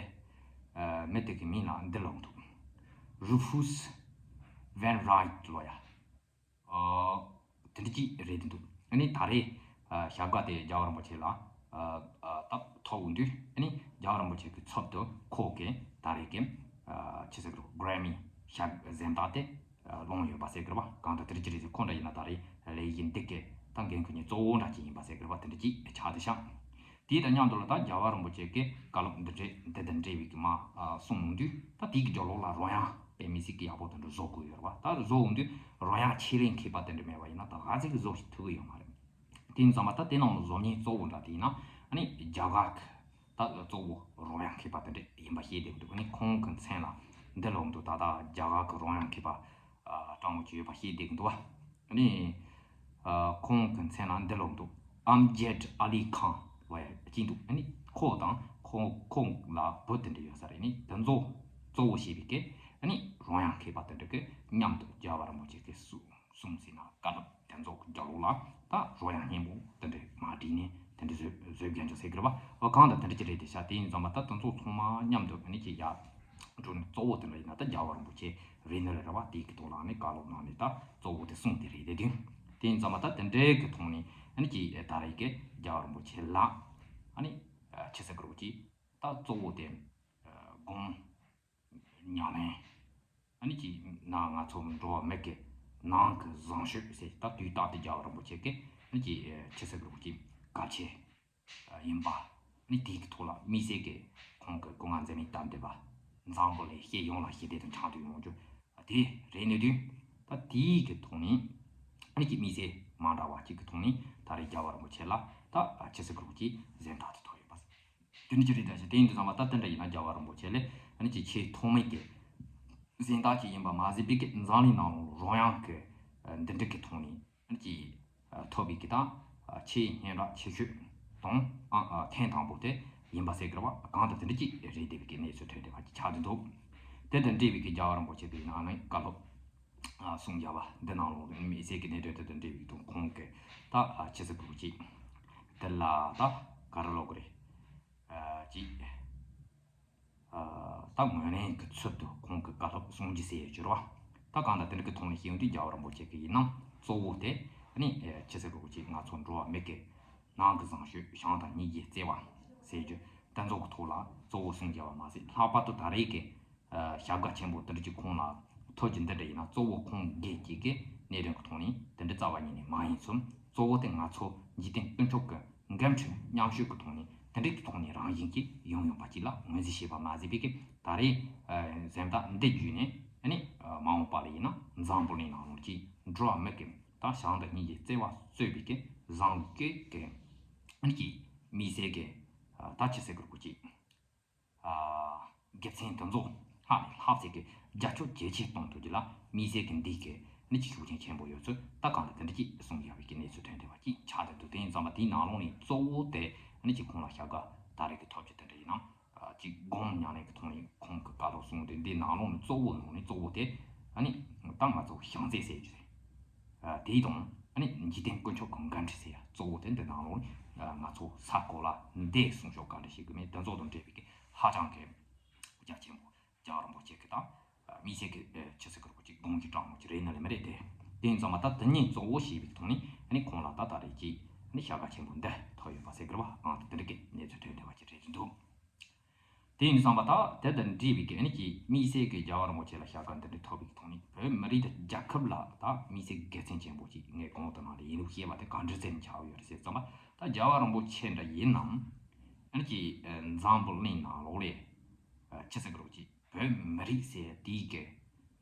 མི་དེ་གི་མིང་ལ་འདི་ལབ་འདུག Rufus Wainwright ལོ་ཡ། ཨ། དེ་འདྲ་ཅིག་རེད་འདུག་ཨ་ནི་ད་རེས་ཨ་ཞབས་ཀ་དེ་རྒྱལ་བ་རིན་པོ་ཆེ་ལ་ཨ་ཨ་ད་ཐོབ་ཡོང་དུས་ཨ་ནི་རྒྱལ་བ་རིན་པོ་ཆེ་གི་ཚབ་ཏུ་ཁོ་གིས་ད་རེས་ཀྱི་ཨ་ཅི་ཟེར་གི་རེད། Grammy་ཞབས་གཟེངས་རྟགས་དེ་ ལོང་ཡོད་པ་ཟེར་གི་རེད་པ། གང་ལྟར་དེ་འདྲ་ཅིག་རེད་ཟེར། ཁོང་འདྲ་ཡིན་ན་ད་རེས་ལས་ཡིན་འདི་གི་ད་འགན་ཁུར་མཁན་གཙོ་བོ་འདྲ་ཅིག་ཡིན་པ་ཟེར་གི་རེད་པ། དེ་འདྲ་ཅིག་ཆགས་བསྡད་ཤག་དེ་དང་མཉམ་དུ་ལ་ད་རྒྱལ་བ་རིན་པོ་ཆེ་གིས་བཀའ་སློབ་འདི་འདྲས་འདི་དང་འབྲེལ་བའི་གི་མ་གསུངས་འོང་དུས། ད་དེའི་གི་རྒྱབ་ལོགས་ལ་རོལ་དབྱངས་དཔེ་མི་སྲིད་གི་ཡག་པོ་དེ་འདྲ་བཟོ་དགོས་ཡོད་རེད་པ། ད་བཟོ་འོང་དུས་རོལ་དབྱངས་ཆེད་ལས་མཁས་པ་དེ་འདྲ་མེད་པ་ཡིན་ན་ད་ག་ཚོད་གི་བཟོ་ཐུབ་གི་ཡོད་མ་རེད། དེ་ཡིན་ཙང་མ་ད་དེ་ནང་ལ་བཟོ་མཁན་གཙོ་བོ་འདྲ་དེ་ཡིན་ན་ཨ་ནི་རྒྱ་གར་གི་ད་གཙོ་བོ་རོལ་དབྱངས་མཁས་པ་དེ་འདྲ་ཡིན་པ་ཤེས་བསྡད་ཀྱི་འདུག་ཨ་ནི་ཁོང་གི་མཚན་ལ་འདི་ལབ་འདུག་ད་ལྟ་རྒྱ་གར་གི་རོལ་དབྱངས་མཁས་པ་ཨ་སྤྲང་པོ་ཅིག་ཡོད་པ་ཤེས་བསྡད་ཀྱི་འདུག་བ། ཨ་ནི་ཨ་ཁོང་གི་མཚན་ལ་འདི་ལབ་འདུག་ཨམ་ཇེད་ཨ་ལི་ཁཱན་ལབ་ཡ་ཅིག་འདུག་ཨ་ནི་ཁོ་དང་ཁོང་ཁོང་ལ་བུ་དེ་འདྲ་ཡོད་ས་རེད། ཨ་ནི་དེ་ཚོ་གཙོ་བོ་བྱས་པའི་གི་ཨ་ནི་རོལ་དབྱངས་མཁས་པ་དེ་འདྲ་གི་མཉམ་དུ་རྒྱལ་བ་རིན་པོ་ཆེ་གི་སྲུང་གསུང་ཟིན་ན་བཀའ་སློབ་དེ་ཚོ་གི་རྒྱབ་ལོགས་ལ་ད་རོལ་དབྱངས་སྙན་པོ་དེ་འདྲ་མར་བྲིས་ནས་དེ་འདྲ་བཟོས་བཟོས་རྒྱུ་འཇོག་ཟེར་གི་རེད་པ། འོ་གང་ལྟར་དེ་འདྲ་ཅིག་རེད་དེ་ཤག་དེ་ཡིན་ཙང་མ་ད་དེ་ཚོ་ཚང་མ་མཉམ་དུ་ཨ་ནི་ཅིག་ཡར་འགྲོ་ནས་གཙོ་བོ་དེ་འདྲ་ཡིན་ན་ད་རྒྱལ་བ་རིན་པོ་ཆེ་རེད་ནི་རེད་རེད་པ། དེའི་གི་ཐོག་ལ་ཨ་ནི་བཀའ་སློབ་གནང་ནས་ད་གཙོ་བོ་དེ་གསུངས་དེ་རེད་དེ། དེ་དེ་ཡིན་ཙང་མ་ད་དེ་འདྲའི་གི་ཐོག་ནས་ཨ་ནི་ཅིག་ད་རེས་གི་རྒྱལ་བ་རིན་པོ་ཆེ་ལ་ཨ་ནི་ཆི་ཟེར་གི་རེད་ཅིག་ད་གཙོ་བོ་དེ་དགོངས་ཉམས་ལེན། ཨ་ནི་ཅིག་ན་ང་ཚོ་འགྲོ་བ་མི་གི་ནང་གི་བཟང་སྤྱོད་ཟེར། ད་དུས་རྟག་ཏུ་རྒྱལ་བ་རིན་པོ་ཆེ་གིས་ཨ་ནི་ཅིག་ཆི་ཟེར་གི་རེད་ཅིག་གལ་ཆེ་ཡིན་པ། ཨ་ནི་དེའི་གི་ཐོག་ལ་དམིགས་བསལ་གི་ཁོང་གི་སྐུ་ངལ་འཛེམ་མེད་སྟབས་བདེ་བ། འཛམ་བུ་གླིང་སྤྱི་ཡོངས་ལ་ཞི་བདེ་དང་འཆམ་མཐུན་ཡོང་རྒྱུ་དེ་རེད་ནི་དུས། ད་དེའི་གི་ཐོག་ནས་ཨ་ནི་ཅིག་དམིགས་བསལ་མ་འདྲ་བ་ཅིག་གི་ཐོག་ནས་ད་རེས་རྒྱལ་བ་རིན་པོ་ཆེ་ལ་ད་ཆི་ཟེར་གི་རེད་ཅིག་གཟེངས་རྟགས་དེ་ཐོབ་ཡོད་པ། དེ་འདྲ་ཅིག་རེད། ད་ཞིག་དེ་ཡིན་དུས་ཙམ་པ་ད་དེ་འདྲ་ཡིན་ན་རྒྱལ་བ་རིན་པོ་ཆེ་ལ་ཨ་ནི་ཅིག་ཆེས་ཐོག་མའི་གི་གཟེངས་རྟགས་ཅིག་ཡིན་པ་མ་ཟད་པའི་གི་འཛམ་གླིང་ནང་ལ་རོལ་དབྱངས་གི་འདི་འདྲ་གི་ཐོག་ནས་ཨ་ནི་ཅིག་ཐོབ་པའི་གི་ད་ཆེས་སྙན་གྲགས་ཆེ་ཤོས་དང་ཨ་ཐེངས་དང་པོ་དེ་ཡིན་པ་ཟེར་གི་རེད་པ། གང་ལྟར་དེ་འདྲ་ཅིག་རེད་བསྡད་པའི་གི་གནས་ཚུལ་ཐོན་བསྡད་པ་ཅིག་ཆགས་བསྡད་འདུག་དེ་དང་འབྲེལ་བའི་གི་རྒྱལ་བ་རིན་པོ་ཆེ་གི་ནང་ནས་བཀའ་སློབ་གསུང་རྒྱབ་པ་འདི་ནང་ལོགས་དམིགས་བསལ་གྱི་གནད་དོན་དེ་དང་འབྲེལ་བའི་དང་ཁོང་གི་ད་ཆི་ཟེར་དགོས་ཅིག་དེ་ལ་ད་ག་རེ་ལབ་དགོས་རེད། ཅིག་ད་ངོས་ལེན་གྱི་ཚུལ་དུ་ཁོང་གི་བཀའ་སློབ་གསུང་རྒྱུ་ཟེར་ཡོད་ཀྱི་རེད་བ། ད་གང་ལྟར་དེ་འདྲ་གི་ཐོག་ནས་ཤེས་ཡོང་དུས་རྒྱལ་བ་རིན་པོ་ཆེ་གི་ཡིན་ནམ་གཙོ་བོ་དེ་ནི་ཆི་ཟེར་དགོས་ཅིག་ང་ཚོ་འགྲོ་བ་མི་གི་ནང་གི་བཟང་སྤྱོད་བྱམས་དང་སྙིང་རྗེ་བརྩེ་བ་ཟེར་རྒྱུ་དེ་ཚོ་གི་ཐོག་ལ་གཙོ་བོ་གསུང་རྒྱབ་པ་མ་ཟད། ལྷག་པར་དུ་ད་རེས་ཀྱི་ཞབས་དགའ་ཆེན་པོ་དེ་འདྲ་ཅིག་ཁོང་ལ་ཐོབ་རྒྱུ་འདི་འདྲ་ཡིན་ན་གཙོ་བོ་ཁོང་སྒེར་གཅིག་གི་གནད་དོན་གྱི་ཐོག་ནས་དེ་འདྲ་རྩ་བ་ཉིད་ནས་མ་ཡིན་ཙང་། གཙོ་བོ་དེ་ང་ཚོ་འཇིག་རྟེན་ཀུན་ཁྱབ་ཀྱི་འགན་འཁྲི་མཉམ་ཞུགས་ཀྱི་ཐོག་ནས་དེ་འདྲ་གི་ཐོག་ནས་རང་བཞིན་གྱིས་ཡོང་ཡོང་པ་ཅིག་ལ་ངོས་འཛིན་བྱས་པ་མ་ཟད་པའི་གི་ད་རེས་གཟེངས་རྟགས་འདི་བརྒྱུད་ནས་ཨ་ནི་མ་འོངས་པ་ལ་ཡིན་ན་འཛམ་བུ་གླིང་ནང་ལོགས་ཀྱི་འགྲོ་བ་མི་གི་ད་བྱམས་དང་སྙིང་རྗེ་བརྩེ་བ་གཙོས་པའི་གི་བཟང་བའི་སྐད་ཀྱི་ཨ་ནི་གི་དམིགས་བསལ་གི་ད་ཆི་ཟེར་དགོས་རེད་ཅིག་དགེ་མཚན་དེ་ཚོ་སྔར་ནས་ལྷག་ཚད་ཀྱི་རྒྱ་ཁྱོན་ཇེ་ཆེ་གཏོང་ཐུབ་རྒྱུ་ལ་དམིགས་བསལ་གྱི་འདི་གི་ནི་ཅིག་ཤུགས་རྐྱེན་ཆེན་པོ་ཡོད་ཚུལ་ད་གང་ལ་དེ་འདྲ་ཅིག་གསུང་ཡག་པའི་གི་གནས་ཚུལ་ཐོན་བསྡད་པ་ཅིག་ཆགས་བསྡད་འདུག་དེ་ཡིན་ཙང་མ་དེའི་ནང་ལོགས་ནས་གཙོ་བོ་དེ་ནི་ཅིག་ཁོང་ལ་ཞབས་དགའ་ད་རེས་ཀྱི་ཐོབ་རྒྱུ་དེ་འདྲ་ཡིན་ན་ཅིག་དགོངས་ཉམས་ལེན་གྱི་ཐོག་ནས་ཁོང་གི་བཀའ་སློབ་གསུངས་ཏེ་འདི་ནང་ལོགས་ནས་གཙོ་བོ་ནང་ནས་གཙོ་བོ་དེ་ནི་ད་ང་ཚོ་བྱམས་བརྩེ་ཟེར་རྒྱུ་རེད། དེའི་དང་ཨ་ནི་འཇིག་རྟེན་ཀུན་ཁྱབ་ཀྱི་འགན་འཁྲི་ཟེར་ཡ་གཙོ་བོ་དེ་འདི་ནང་ལོགས་ནས་ང་ཚོ་ས་གོ་ལ་འདས་གསུང་ཆོག་ག་འདྲ་ཞིག་གི་མེད་དེ་ཚོ་དང་འབྲེལ་བའི་གི་ཧ་ཅང་གི་རྒྱ་ཆེན་པོ་རྒྱལ་བ་རིན་པོ་ཆེ་གི་དང་དམིགས་བསལ་གི་ཆི་ཟེར་གི་རེད་ཅིག་དགོངས་ཀྱི་དྲང་མོ་ཅིག་རེད་ནི་ལས་མི་རེད་དེ། དེ་ཡིན་ཙང་མ་ད་དེ་གཉིས་གཙོ་བོ་ཞེས་པའི་ཐོག་ནས་ཨ་ནི་ཁོང་ལ་ད་ད་རེས་ཅིག་ཨ་ནི་ཞབས་དགའ་ཆེན་པོ་འདི་ཐོབ་ཡོད་པ་ཟེར་གི་རེད་བ། ཨང་དེ་འདྲ་གི་གནས་ཚུལ་ཐོན་བསྡད་པ་ཅིག་རེད་འདུག་དེ་ཡིན་ཙང་མ་ད་དེ་དང་འབྲེལ་བའི་གི་ཨ་ནི་ཅིག་དམིགས་བསལ་གི་རྒྱལ་བ་རིན་པོ་ཆེ་ལ་ཞབས་དགའ་འདི་འདྲ་ཐོབ་པའི་ཐོག་ནས་བོད་མི་རིགས་དང་རྒྱལ་ཁབ་ལ་ད་དམིགས་བསལ་གི་དགེ་མཚན་ཆེན་པོ་ཅིག་ངས་གོང་དུ་ནང་ལ་ཡིན་ལུགས་བཤད་པ་དེ་ག་འདྲ་ཟེར་ནས་ཆགས་ཡོད་རེད་ཟེར་ཙང་མ་ད་རྒྱལ་བ་རིན་པོ་ཆེ་འདྲ་ཡིན་ནམ་ཨ་ནི་ཅིག་འཛམ་བུ་གླིང་ནང་ལོགས་ལ་ཆི་ཟེར་གི་རེད་ཅིག་བོད་མི་རིགས་ཟེར་དེའི་གི་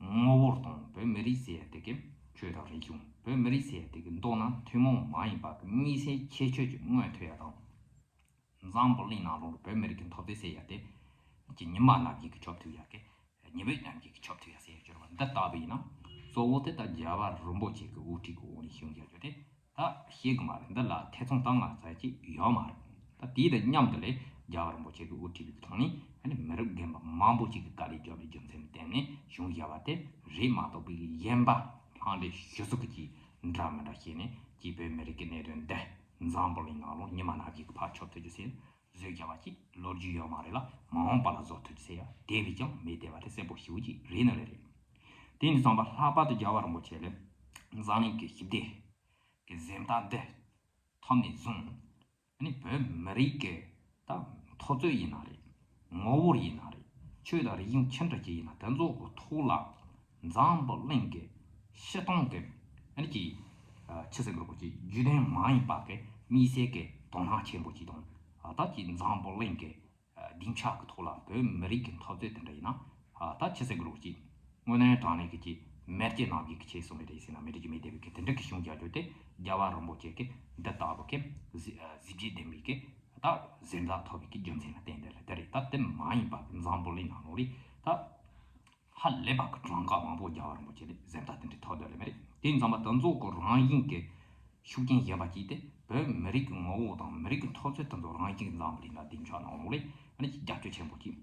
ངོ་བོར་དང་བོད་མི་རིགས་ཟེར་དེ་གི་ཆོས་དང་རིག་གཞུང་བོད་མི་རིགས་ཟེར་དེ་གི་མདོར་ན་ཐུན་མོང་མ་ཡིན་པ་གི་དམིགས་བསལ་ཁྱད་ཆོས་ཀྱི་མངོན་ཐོག་ཡ་དང་། འཛམ་བུ་གླིང་ནང་ལོགས་ལ་བོད་མི་རིགས་ཀྱི་འཐབ་རྩོད་ཟེར་ཡ་དེ་ཀྱི་ཉི་མ་ནམ་རྒྱུན་གྱི་ཆོབ་ཐུབ་ཡ་གི་ཉི་འོད་ནམ་རྒྱུན་གྱི་ཆོབ་ཐུབ་ཡ་ཟེར་ཡ་སྦྱོར་བ་འདི་ལྟ་བུ་ཡིན་ན་གཙོ་བོ་དེ་ད་རྒྱལ་བ་རིན་པོ་ཆེ་གི་དབུ་ཁྲིད་ཀྱི་འོག་ནས་བྱུང་ཡ་རྒྱུ་དེ་ད་ཤེས་གི་མ་རེད། འདི་ལ་ཐེ་ཚོམ་གཏོང་ང་ཚ་ཅིག་ཡོད་མ་རེད། ད་དེའི་དང་མཉམ་དུ་ལས་རྒྱལ་བ་རིན་པོ་ཆེ་གི་དབུ་ཁྲིད་པའི་ཐོག་ནས་ཨ་ནི་མི་རབས་རྒན་པ་མང་པོ་ཅིག་གི་དཀའ་ལས་བརྒྱབ་པའི་རྒྱུ་མཚན་ལ་བརྟེན་ནས་བྱུང་ཡ་བ་དེ་རེད་མ་གཏོགས་པའི་གཞན་པ་ལྷང་འདྲེ་ཞུ་སུ་གི་ཅིག་འདྲ་མི་འདྲ་བྱས་ནས་ཅིག་བོད་མི་རིགས་ཀྱི་གནད་དོན་འདི་འཛམ་བུ་གླིང་ནང་ལོགས་ཉི་མ་ནམ་རྒྱུན་གྱི་ཕར་ཆོབ་ཐུབ་རྒྱུ་ཟེར་བཟོས་རྒྱ་བ་ཅིག་ལོ་རྒྱུས་ཡོད་མ་རེད་ལ་མ་འོངས་པ་ལ་བཟོ་ཐུབ་རྒྱུ་ཟེར་ཡ་དེ་བས་ཀྱང་མེད་བསྡད་པ་དེ་གསལ་པོ་ཞེ་པོ་ཅིག་རེད་ནི་རེད། དེ་ནི་ཙམ་པ་ལྷག་པར་དུ་རྒྱལ་བ་རིན་པོ་ཆེ་ལ་འཛམ་གླིང་གི་ཞི་བདེ་གི་གཟེངས་རྟགས་འདི་ཐོབ་ནས་བཟུང་ནི་བོད་མི་རིགས་ཀྱི་ད་འཐབ་རྩོད་ཡིན་ན་རེད། ངོ་བོ་ཡིན་ན་རེད། ཆོས་དང་རིག་གཞུང་ཅི་འདྲ་ཅིག་ཡིན་ན་དེ་ཚོ་གི་ཐོག་ལ་འཛམ་བུ་གླིང་གི་ སྤྱིར་བཏང་གི་ཨ་ནི་ཀྱི་ཆི་ཟེར་དགོས་རེད། ཀྱི་རྒྱུད་ལྡན་མ་ཡིན་པ་གི་དམིགས་བསལ་གྱི་དོ་སྣང་ཆེན་པོ་ཅིག་དང་། ད་ཀྱི་འཛམ་བུ་གླིང་གི་སྡིངས་ཆ་གི་ཐོག་ལ་བོད་མི་རིགས་ཀྱི་འཐབ་རྩོད་དེ་འདྲ་ཡིན་ན། ད་ཆི་ཟེར་དགོས་རེད། ཀྱི་དངོས་གནས་དྲང་གནས་ཀྱི་ཀྱི་མེར་གྱི་ནམ་གྱི་ཀྱི་ཆེ་སོང་བའི་རེད་ཟེར་ན་མི་འགྲིག་གི་མེད་བསྡད་པའི་ཀྱི་དེ་འདྲ་གི་གཞུང་རྒྱག་རྒྱུ་དེ་རྒྱལ་བ་རིན་པོ་ཆེ་གི་འདི་ལྟ་བུ་གི་གཟི་བརྗིད་ལྡན་པའི་གི་ད་གཟེངས་རྟགས་ཐོབ་པའི་གི་རྒྱུ་མཚན་ལ་བརྟེན་ཏེ་ལ་དེ་རེད། ད་དེ་མ་ཡིན་པ་གི་འཛམ་བུ་གླིང་ནང་ལོགས་ལ་ད། ཧ་ལས་པ་གི་གྲངས་ཀ་མང་པོ་རྒྱལ་བ་རིན་པོ་ཆེ་ལས་གཟེངས་རྟགས་དེ་འདྲ་ཐོབ་སྡོད་ལེ་མེད་རེད། དེ་ཡིན་ཙང་མ་དེ་ཚོ་གི་རང་བཞིན་གྱི་ཤུགས་རྐྱེན་ཡིན་པ་གཅིག་དེ་བོད་མི་རིགས་ཀྱི་ངོ་བོ་དང་མི་རིགས་ཀྱི་འཐབ་རྩོད་དེ་ཚོ་རང་བཞིན་གྱི་འཛམ་བུ་གླིང་ལ་སྡིངས་ཆ་ནང་ལོགས་ལས་ཨ་ནི་རྒྱབ་སྐྱོར་ཆེན་པོ་ཅིག་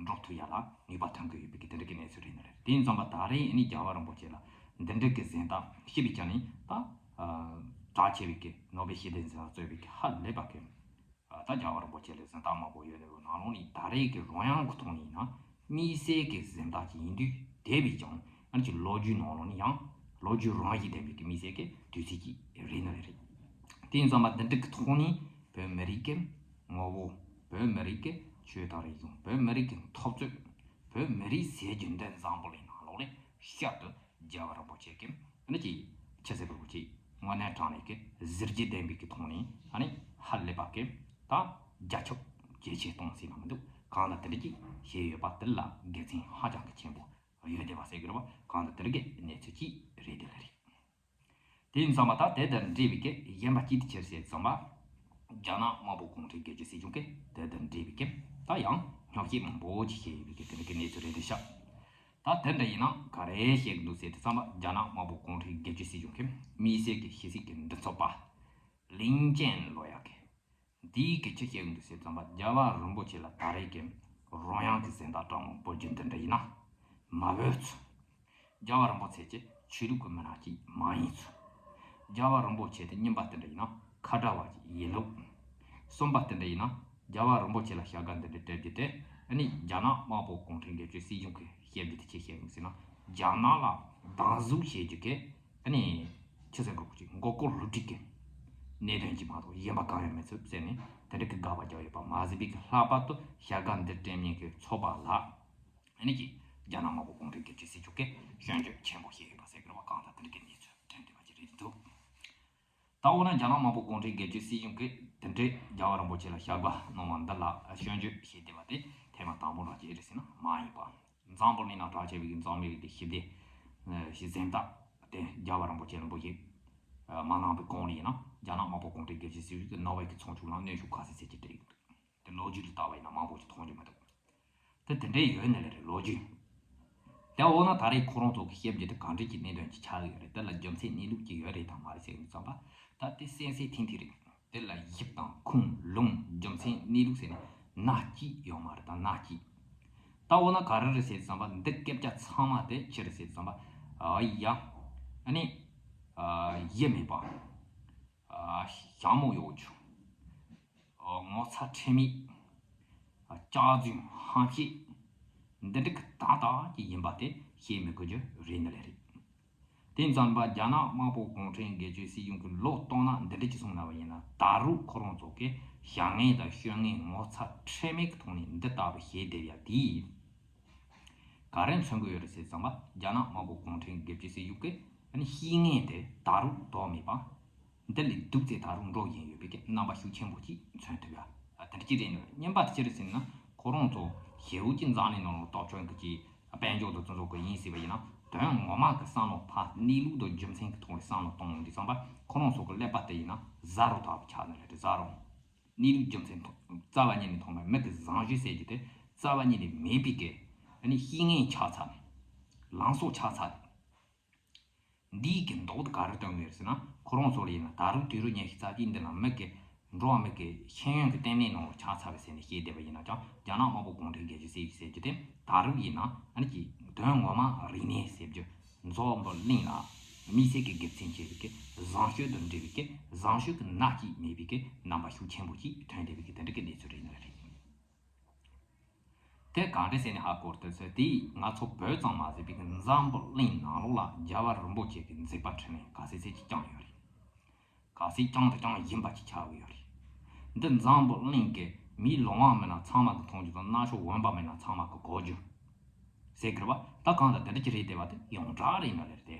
འགྲོ་ཐུབ་ཡ་ལ་ནུས་པ་ཐོན་གྱི་ཡོད་པའི་གི་དེ་འདྲ་གི་གནས་ཚུལ་རེད་ནི་རེད། དེ་ཡིན་ཙང་མ་ད་རེས་ཨ་ནི་རྒྱལ་བ་རིན་པོ་ཆེ་ལ་འདི་འདྲ་གི་གཟེངས་རྟགས་ཞེས་པའི་ཆ་ནས་ད་གྲགས་ཆེ་བའི་གི་ནོ་བེལ་ཞི་བདེའི་གཟེངས་རྟགས་གཙོས་པའི་གི་ཧ་ལས་པ་གི་ད་རྒྱལ་བ་རིན་པོ་ཆེ་ལ་གཟེངས་རྟགས་མང་པོ་ཡོད་ནས་ནང་ལོགས་ནས་ད་རེས་ཀྱི་རོལ་དབྱངས་ཀྱི་ཐོག་ནས་ཡིན་ན་དམིགས་བསལ་གྱི་གཟེངས་རྟགས་ཅིག་ཡིན་དུས། དེ་བས་ཀྱང་ཨ་ནི་ཀྱི་ལོ་རྒྱུས་ནང་ལོགས་ནས་ཡང་ལོ་རྒྱུས་རང་བཞིན་ལྡན་པའི་གི་དམིགས་བསལ་གྱི་དུས་ཚིགས་ཅིག་རེད་ནི་རེད། དེ་ཡིན་ཙང་མ་འདི་འདྲ་གི་ཐོག་ནས་བོད་མི་རིགས་ཀྱི་ངོ་བོ། བོད་མི་རིགས་ཀྱི་ཆོས་དང་རིག་གཞུང་། བོད་མི་རིགས་ཀྱི་འཐབ་རྩོད། བོད་མི་རིགས་ཟེར་རྒྱུ་འདི་འཛམ་བུ་གླིང་ནང་ལོགས་ལས་ཤར་དུ་རྒྱལ་བ་རིན་པོ་ཆེ་གིས་ཨ་ནི་ཀྱི་ཆི་ཟེར་དགོས་རེད། ཀྱི་དངོས་གནས་དྲང་གནས་ཀྱི་གཟི་བརྗིད་ལྡན་པའི་གི་ཐོག་ནས་ཨ་ནི་ཧ་ལས་པ་གི་ད་རྒྱ་ཁྱབ་ཇེ་ཆེ་གཏོང་ཟིན་ན་མི་འདུག་གང་ལ་དེ་འདྲ་ཀྱི་བཤད་ཡོད་པ་དེ་ལ་དགེ་མཚན་ཧ་ཅང་གི་ཆེན་པོ་ཡོད་བསྡད་པ་ཟེར་གི་རེད་པ། གང་ལ་དེ་འདྲ་གི་གནས་ཚུལ་ཅིག་རེད་དེ་ལ་རེད། དེ་ཡིན་ཙང་མ་ད་དེ་དང་འབྲེལ་བའི་གི་གཞན་པ་ཅིག་དེ་ཆི་རེད་ཟེར་ཙང་མ། རྒྱ་ནག་དམར་པོ་གུང་ཁྲན་སྒེར་གཅོད་སྲིད་གཞུང་གི་དེ་དང་འབྲེལ་བའི་གི་ད་ཡང་ཉོག་བཤད་མང་པོ་ཅིག་བཤད་ཡོད་པའི་གི་དེ་འདྲ་གི་གནས་ཚུལ་རེད་དེ་ཤག་ད་དེ་འདྲ་ཡིན་ན་ག་རེ་བཤད་གི་འདུག་ཟེར་དུས་ཙམ་པ། རྒྱ་ནག་དམར་པོ་གུང་ཁྲན་སྒེར་གཅོད་སྲིད་གཞུང་གི་དམིགས་བསལ་གྱི་ཕྱི་སྲིད་ཀྱི་མགྲིན་ཚབ་པ་ལིན་ཅན་ལོ་ཡ་གི་འདིའི་གི་ཆི་བཤད་གི་འདུག་ཟེར་དུས་ཙམ་པ། རྒྱལ་བ་རིན་པོ་ཆེ་ལ་ད་རེས་ཀྱི་རོལ་དབྱངས་ཀྱི་གཟེངས་རྟགས་སྤྲད་མི་འབོད་རྒྱུ་འདི་འདྲ་ཡིན་ན་མ་འབོད་ཚུལ། རྒྱལ་བ་རིན་པོ་ཆེ་གི་ཆོས་ལུགས་ཀྱི་མི་སྣ་ཅིག་མ་ཡིན་ཚུལ། རྒྱལ་བ་རིན་པོ་ཆེ་དེ་གཉིས་པ་དེ་འདྲ་ཡིན་ན་ཁ་བྲལ་བ་ཅིག་ཡིན་ལུགས། གསུམ་པ་དེ་འདྲ་ཡིན་ན་རྒྱལ་བ་རིན་པོ་ཆེ་ལ་བྱ་དགའ་འདི་འདྲ་སྤྲད་རྒྱུ་དེ་ཨ་ནི་རྒྱ་ནག་དམར་པོ་གུང་ཁྲན་སྒེར་གཅོད་སྲིད་གཞུང་གིས་བཤད་རྒྱུ་དེ་ཅི་བཤད་ཡོད་ཟེར་ན། རྒྱ་ནག་ལ་སྡང་ཟུག་བྱེད་རྒྱུ་གི་ཨ་ནི་ཆི་ཟེར་དགོས་ཀྱི་མགོ་སྐོར་སློབ་ཁྲིད་ཀྱི་གནད་དོན་གྱི་མ་གཏོགས་གཞན་པ་གང་ཡང་མེད་ཚུལ་ཟེར་ནས་དེ་འདྲ་གི་དགག་པ་རྒྱག་ཡོད་པ་མ་ཟད་པའི་གི་ལྷག་པར་དུ་བྱ་དགའ་འདི་སྤྲད་མཁན་གྱི་ཚོགས་པ་ལ། ཨ་ནི་ཀྱི་རྒྱ་ནག་དམར་པོ་གུང་ཁྲན་སྒེར་གཅོད་སྲིད་གཞུང་གིས་སྐྱོན་བརྗོད་ཆེན་པོ་བྱས་ཡོད་པ་ཟེར་གི་རེད་པ། གང་ལྟར་དེ་འདྲ་གི་གནས་ཚུལ་ཐོན་བསྡད་པ་ཅིག་རེད་འདུག་ད་འོ་ན་རྒྱ་ནག་དམར་པོ་གུང་ཁྲན་སྒེར་གཅོད་སྲིད་གཞུང་གིས་དེ་འདྲའི་རྒྱལ་བ་རིན་པོ་ཆེ་ལ་བྱ་དགའ་གནང་བ་འདི་ལ་སྐྱོན་བརྗོད་བྱས་བསྡད་པ་དེ་ཐེངས་མ་དང་པོ་རང་ཅིག་རེད་ཟེར་ན་མ་ཡིན་པ། འཛམ་བུ་གླིང་ནང་གྲགས་ཆེ་བའི་འཛམ་གླིང་གི་ཞི་བདེ་ཞི་གཟེངས་རྟགས་དེ་རྒྱལ་བ་རིན་པོ་ཆེ་ལ་འབུལ་ཞིག་མ་གནང་བའི་གོང་ལ་ཡིན་ན། རྒྱ་ནག་དམར་པོ་གུང་ཁྲན་སྒེར་གཅོད་སྲིད་གཞུང་གིས་ནོ་བེལ་གྱི་ཚོགས་ཆུང་ལ་གནོན་ཤུགས་ག་ཚད་ཚད་ཅིག་སྤྲད་ཡོད་འདུག་དེ་ལོ་རྒྱུས་ལ་བལྟས་པ་ཡིན་ན་མང་པོ་ཞིག་མཐོང་རྒྱུ་མི་འདུག་དེ་དེ་འདྲའི་ཡོད་ནི་ལས་རེད་ལོ་རྒྱུས། དེ་འོ་ན་ད་རེས་ཁོ་རང་ཚོ་གི་བཤད་རྒྱུ་དེ་གང་འདྲ་གྱི་གནད་དོན་ཅིག་ཆགས་ཀྱི་ཡོད་རེད། དེ་ལ་རྒྱུ་མཚན་གནས་ལུགས་ཅིག་ཡོད་རེད་དང་མ་རེད་ཟེར་ཡོང་དུས་ཙམ་པ། ད་དེ་གསལ་གསལ་ཐིང་ཐིང་རེད། དེ་ལ་ཞིབ་དང་ཁུངས་ལུང་རྒྱུ་མཚན་གནས་ལུགས་ཟེར་ནས་སྣ་གཅིག་ཡོད་མ་རེད། ད་སྣ་གཅིག་ད་འོ་ན་ག་རེ་རེད་ཟེར་དུས་ཙམ་པ། འདི་སྐད་ཆ་ཚང་མ་དེ་ཅི་རེད་ཟེར་དུས་ཙམ་པ། ཨ་ཡ། ཨ་ནི། ཨ་ཡེ་མེད་པ། ཨ་ཞྭ་མོ་གཡོག་རྒྱུ། ངོ་ཚ་ཁྲེལ་མེད། སྐྱག་རྫུན་ཧམ་བཤད། འདི་འདྲ་གི་ཏག་ཏག་ཅིག་ཡིན་པ་དེ་བཤད་མི་དགོས་རྒྱུ་རེད་ནི་ལས་རེད། དེ་ཙམ་པ་རྒྱ་ནག་དམར་པོ་གུང་ཁྲན་སྒེར་གཅོད་སྲིད་གཞུང་གི་ལོ་སྟོང་ན་འདི་འདྲ་ཅིག་སོང་ན་བ་ཡིན་ན། ད་རུང་ཁོ་རང་ཚོ་གི་བྱ་ངན་དང་སྤྱོད་ངན་ངོ་ཚ་ཁྲེལ་མེད་ཀྱི་ཐོག་ནས་འདི་ལྟ་བུ་བྱེད་བསྡད་ཡ་དེས་ག་རེ་མཚོན་གི་ཡོད་རེད་ཟེར་ཙམ་པ། རྒྱ་ནག་དམར་པོ་གུང་ཁྲན་སྒེར་གཅོད་སྲིད་གཞུང་གི་ཨ་ནི་བྱ་ངན་དེ་ད་རུང་ལྡོག་མེད་པ། འདི་ལས་སྡུག་ཚད་ད་རུང་འགྲོ་བཞིན་ཡོད་པའི་གི་རྣམ་པ་ཤུགས་ཆེན་པོ་ཅིག་མཚོན་ཐུབ་ཡ། ཨ་དེ་འདྲ་ཅིག་རེད་ནོ། གཉིས་པ་དེ་ཅི་རེད་ཟེར་ན། ཁོ་རང་ཚོ་ཞེ་པོ་ཅིག་འཛམ་གླིང་ནང་ལ་སྟོབས་ཆེན་གི་ཅིག་དཔལ་འབྱོར་དང་དེ་ཚོ་གི་ཡིན་སྲིད་པ་ཡིན་ན། དོན་ངོ་མ་གི་བསམ་བློ་ཕར་གནས་ལུགས་དང་རྒྱུ་མཚན་གི་ཐོག་ནས་བསམ་བློ་གཏོང་ཡོང་དུས་ཙམ་པ། ཁོ་རང་ཚོ་གི་ཀླད་པ་དེ་ཡིན་ན་གཟའ་རོ་ལྟ་བུ་ཆགས་ནི་རེད། གཟའ་རོ། གནས་ལུགས་རྒྱུ་མཚན་ཐོག་རྩ་བ་ཉིད་ནས་མཐོང་མེད། མི་གི་བཟང་སྤྱོད་ཟེར་རྒྱུ་དེ་རྩ་བ་ཉིད་ནས་མེད་པའི་གི་ཨ་ནི་བྱ་ངན་ཆགས་ཚར། ལངས་གསོག་ཆགས་ཚར། འདིའི་གི་མདོག་དེ་ག་རེ་སྟོན་གི་ཡོད་ཟེར་ན། ཁོ་རང་ཚོ་ལ་ཡིན་ན་ད་རུང་དུས་རབས་ཉི་ཤུ་རྩ་གཅིག་འདི་ན་མི་གི་འགྲོ་བ་མི་གི་ཤེས་ཡོན་གི་ལྟེ་གནས་ནང་ལ་ཆགས་ཚར་བ་ཟེར་ནས་བཤད་བསྡད་པ་ཡིན་ན་ཀྱང་། རྒྱ་ནག་དམར་པོ་གུང་ཁྲན་སྒེར་གཅོད་སྲིད་གཞུང་ཟེར་རྒྱུ་དེ་ད་རུང་ཡིན་ན་ཨ་ནི་ཀྱི་དོན་ངོ་མ་རིག་གནས་ཟེར་རྒྱུ། འཛམ་བུ་གླིང་ལ་དམིགས་བསལ་གྱི་དགེ་མཚན་ཆེ་བའི་གི་བཟང་སྤྱོད་དང་འབྲེལ་བའི་གི་བཟང་སྤྱོད་ཀྱི་སྣ་གཅིག་མེད་པའི་གི་རྣམ་པ་ཤུགས་ཆེན་པོ་ཅིག་ཐོན་བསྡད་པའི་གི་དེ་འདྲ་གི་གནས་ཚུལ་རེད་ནི་རེད། དེ་གང་རེད་ཟེར་ནས་ཧ་གོ་དུས་ཚོད་དེ། ང་ཚོ་བོད་ཙམ་མ་ཟད་པའི་གི་འཛམ་བུ་གླིང་ནང་ལོགས་ལ་རྒྱལ་བ་རིན་པོ་ཆེ་གི་མཛད་པ་འཕྲིན་ལས་ག་ཚད་ཚད་ཅིག་བསྐྱངས་ཡོད་རེད། ག་ཚད་བསྐྱངས་དང་བསྐྱངས་བཞིན་པ་ཅིག་ཆགས་ཀྱི་ཡོད་རེད། འདི་འཛམ་བུ་གླིང་གི་མིའི་ལོང་བ་མིན་ན་ཚང་མ་གི་མཐོང་རྒྱུ་དང་། རྣ་གཤོག་འོན་པ་མིན་ན་ཚང་མ་གི་གོ་རྒྱུ་ཟེར་གི་རེད་པ། ད་གང་ལྟར་དེ་འདྲ་ཅིག་རེད་བསྡད་པ་དེ་ཡོངས་གྲགས་རེད་ནི་རེད་དེ།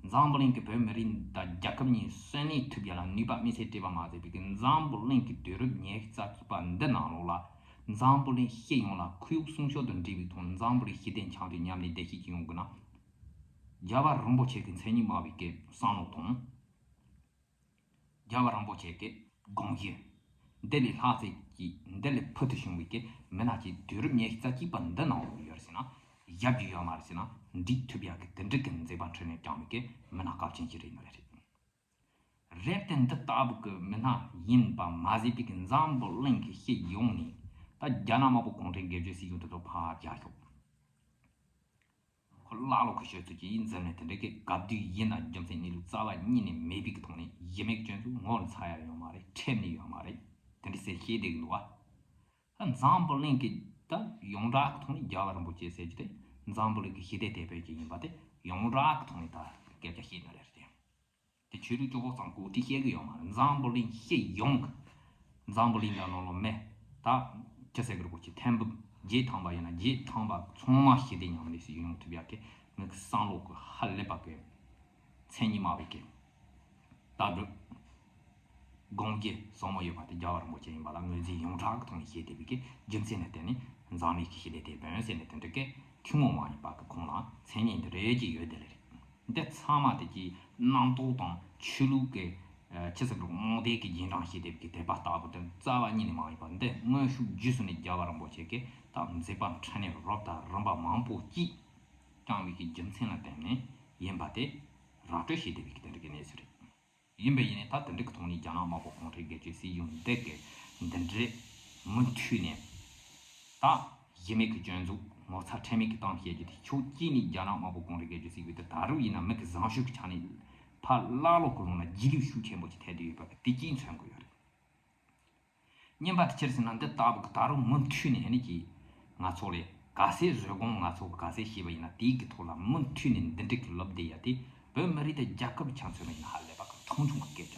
འཛམ་བུ་གླིང་གི་བོད་མི་རིགས་དང་རྒྱལ་ཁབ་གཉིས་གསོན་གནས་ཐུབ་ཡ་ལ་ནུས་པ་དམིགས་བསལ་སྤྲད་པ་མ་ཟད་པའི་གི་འཛམ་བུ་གླིང་གི་དུས་རབས་ཉི་ཤུ་རྩ་གཅིག་པ་འདི་ནང་ལོགས་ལ་འཛམ་བུ་གླིང་སྤྱི་ཡོངས་ལ་ཁོར་ཡུག་སྲུང་སྐྱོབ་དང་འབྲེལ་བའི་ཐོག་འཛམ་བུ་གླིང་ཞི་བདེ་འཆམ་མཐུན་མཉམ་གནས་བདེ་སྐྱིད་ཅིག་ཡོང་དགོས་ན། རྒྱལ་བ་རིན་པོ་ཆེ་གི་མཚན་ཉིད་སྨྲ་བའི་གི་བསམ་བློ་དང་། རྒྱལ་བ་རིན་པོ་ཆེ་གི་དགོངས་གཞི། འདི་ལས་ལྷག་ཚད་ཀྱི་འདི་ལས་ཕུལ་དུ་བྱུང་བའི་གི་མི་སྣ་གཅིག་དུས་རབས་ཉི་ཤུ་རྩ་གཅིག་པ་འདི་ནང་ལོགས་ཡོད་ཟེར་ན་ཡབ་ཀྱི་ཡོད་མ་རེད་ཟེར་ན་འགྲིག་ཐུབ་ཡག་གི་དེ་འདྲ་གི་མཛད་པ་འཕྲིན་ལས་བསྐྱངས་པའི་གི་མི་སྣ་སྐབས་ཅན་ཞིག་རེད་ནི་རེད། རེད་དེ་འདི་ལྟ་བུ་གི་མི་སྣ་ཡིན་པ་མ་ཟད་པའི་གི་འཛམ་བུ་གླིང་གི་སྤྱི་ཡོངས་ནས་ད་རྒྱ་ནག་དམར་པོ་གུང་ཁྲན་སྒེར་གཅོད་སྲིད་གཞུང་དེ་ཚོ་ཕར་རྒྱག་ཤོག་ཁོ་ཀླ་ཀློ་གི་ཤོད་ཚུལ་གྱི་ཡིན་ཟེར་ནས་དེ་འདྲ་གི་གབ་བསྡུས་ཡིན་ན་རྒྱུ་མཚན་གནས་ལུགས་རྩ་བ་ཉིད་ནས་མེད་པའི་གི་ཐོག་ནས་གཞི་མེད་ཀྱི་སྐྱོན་འཛུགས་ངོ་ཚ་ཡ་ཡོད་མ་རེད། ཁྲེལ་ནས་ཡོད་མ་རེད། དེ་འདྲ་ཟེར་བཤད་བསྡད་གི་འདུག་བ། ད་འཛམ་བུ་གླིང་གི་ད་ཡོངས་གྲགས་ཀྱི་ཐོག་ནས་རྒྱལ་བ་རིན་པོ་ཆེ་ཟེར་རྒྱུ་དེ་འཛམ་བུ་གླིང་གི་ཞི་བདེ་དེད་དཔོན་ཅིག་ཡིན་པ་དེ་ཡོངས་གྲགས་ཀྱི་ཐོག་ནས་ད་སྐད་ཆ་བཤད་ནི་རེད་དེ། དེ་ཆོས་ལུགས་གཅིག་པོ་ཙམ་གོ་སྒྲིག་བཤད་གི་ཡོད་མ་རེད། འཛམ་བུ་གླིང་སྤྱི་ཡོངས་ཀྱི་འཛམ་བུ་གླིང་ལ་ནང་ལོགས་མི་ད་ཅི་ཟེར་གི་རེད་གོ་ཅི་ཐེར་འབུམ་བརྒྱད་ཐམ་པ་ཡིན་ན་བརྒྱད་ཐམ་པ་ཚང་མ་ཞི་བདེ་མཉམ་གནས་སུ་ཡོང་ཐུབ་ཡག་གི་ངའི་བསམ་བློ་གི་ཧ་ལས་པ་གི་མཚན་ཉིད་སྨྲ་བའི་གི་ལྟ་གྲུབ་དགོངས་ཀྱི་བསམ་བློ་ཡོད་པ་དེ་རྒྱལ་བ་རིན་པོ་ཆེ་ཡིན་པ་ལ་ངོས་འཛིན་ཡོངས་གྲགས་ཀྱི་ཐོག་ནས་བྱས་བསྡད་པའི་གི་རྒྱུ་མཚན་ལ་བརྟེན་ནས་འཛམ་གླིང་གི་ཞི་བདེ་དེད་དཔོན་ཟེར་ནས་དེ་འདྲ་གི་ཐུན་མོང་མ་ཡིན་པ་གི་ཁོང་ལ་མཚན་ཉིད་འདི་རེད་ཀྱི་ཡོད་དེ་ལེ་རེད། འདི་ཚང་མ་དེ་གི་རྣམ་རྟོག་དང་ཆོས་ལུགས་ཀྱི་ཆི་ཟེར་རུང་རྨོངས་དད་ཀྱི་རྗེས་འབྲང་བྱས་བསྡད་པའི་གི་དད་པ་ལྟ་བུ་དེ་རྩ་བ་ཉིད་ནས་མ་ཡིན་པ་འདི་སྔོན་ཤུགས་རྒྱུས་སུ་ནས་རྒྱལ་བ་རིན་པོ་ཆེ་གི་ད་མཛད་པ་འཕྲིན་ལས་རབ་དང་རིམ་པ་མང་པོ་ཅིག་བསྐྱངས་པའི་གི་རྒྱུ་མཚན་ལ་བརྟེན་ནས་ཡིན་པ་དེ་ར་སྤྲོད་བྱས་བསྡད་པའི་གི་དེ་འདྲ་གི་གནས་ཚུལ་རེད། ཡིན་པ་ཡིན་ནའི་ད་དེ་འདྲ་གི་ཐོག་ནས་རྒྱ་ནག་དམར་པོ་གུང་ཁྲན་སྒེར་གཅོད་སྲིད་གཞུང་འདི་གི་འདི་འདྲའི་མུ་མཐུད་ནས་ད་གཞི་མེད་ཀྱི་སྐྱོན་འཛུགས་ངོ་ཚ་ཁྲེལ་མེད་ཀྱི་གཏམ་བཤད་རྒྱུ་དེ་ཕྱོགས་གཅིག་ནས་རྒྱ་ནག་དམར་པོ་གུང་ཁྲན་སྒེར་གཅོད་སྲིད་གཞུང་དེ་ད་རུང་ཡིན་ན་མི་གི་བཟང་སྤྱོད་ཀྱི་ཆ་ནས་ཕར་བླ་ལོག་གི་ལུང་ལ་རྗེས་ལུས་ཤུགས་ཆེན་པོ་ཞིག་ཐེབས་བསྡད་ཡོད་པ་གི་དེ་གཅིག་མཚོན་གི་ཡོད་རེད། གཉིས་པ་དེ་ཅི་རེད་ཟེར་ན་འདི་ལྟ་བུ་གི་ད་རུང་མུ་མཐུད་ནས་ཨ་ནི་ཀྱིས་ང་ཚོ་ལས་ག་ཚད་བཟོད་སྒོམ་ང་ཚོ་གི་ག་ཚད་བྱས་པ་ཡིན་ན་དེའི་གི་ཐོག་ལ་མུ་མཐུད་ནས་འདི་འདྲ་གི་ལབ་བསྡད་ཡ་དེ་བོད་མི་རིགས་དང་རྒྱལ་ཁབ་ཆ་མཚོན་པ་ཡིན་ན་ཧ་ལས་པ་གི་མཐོང་ཆུང་གི་སྐད་ཆ།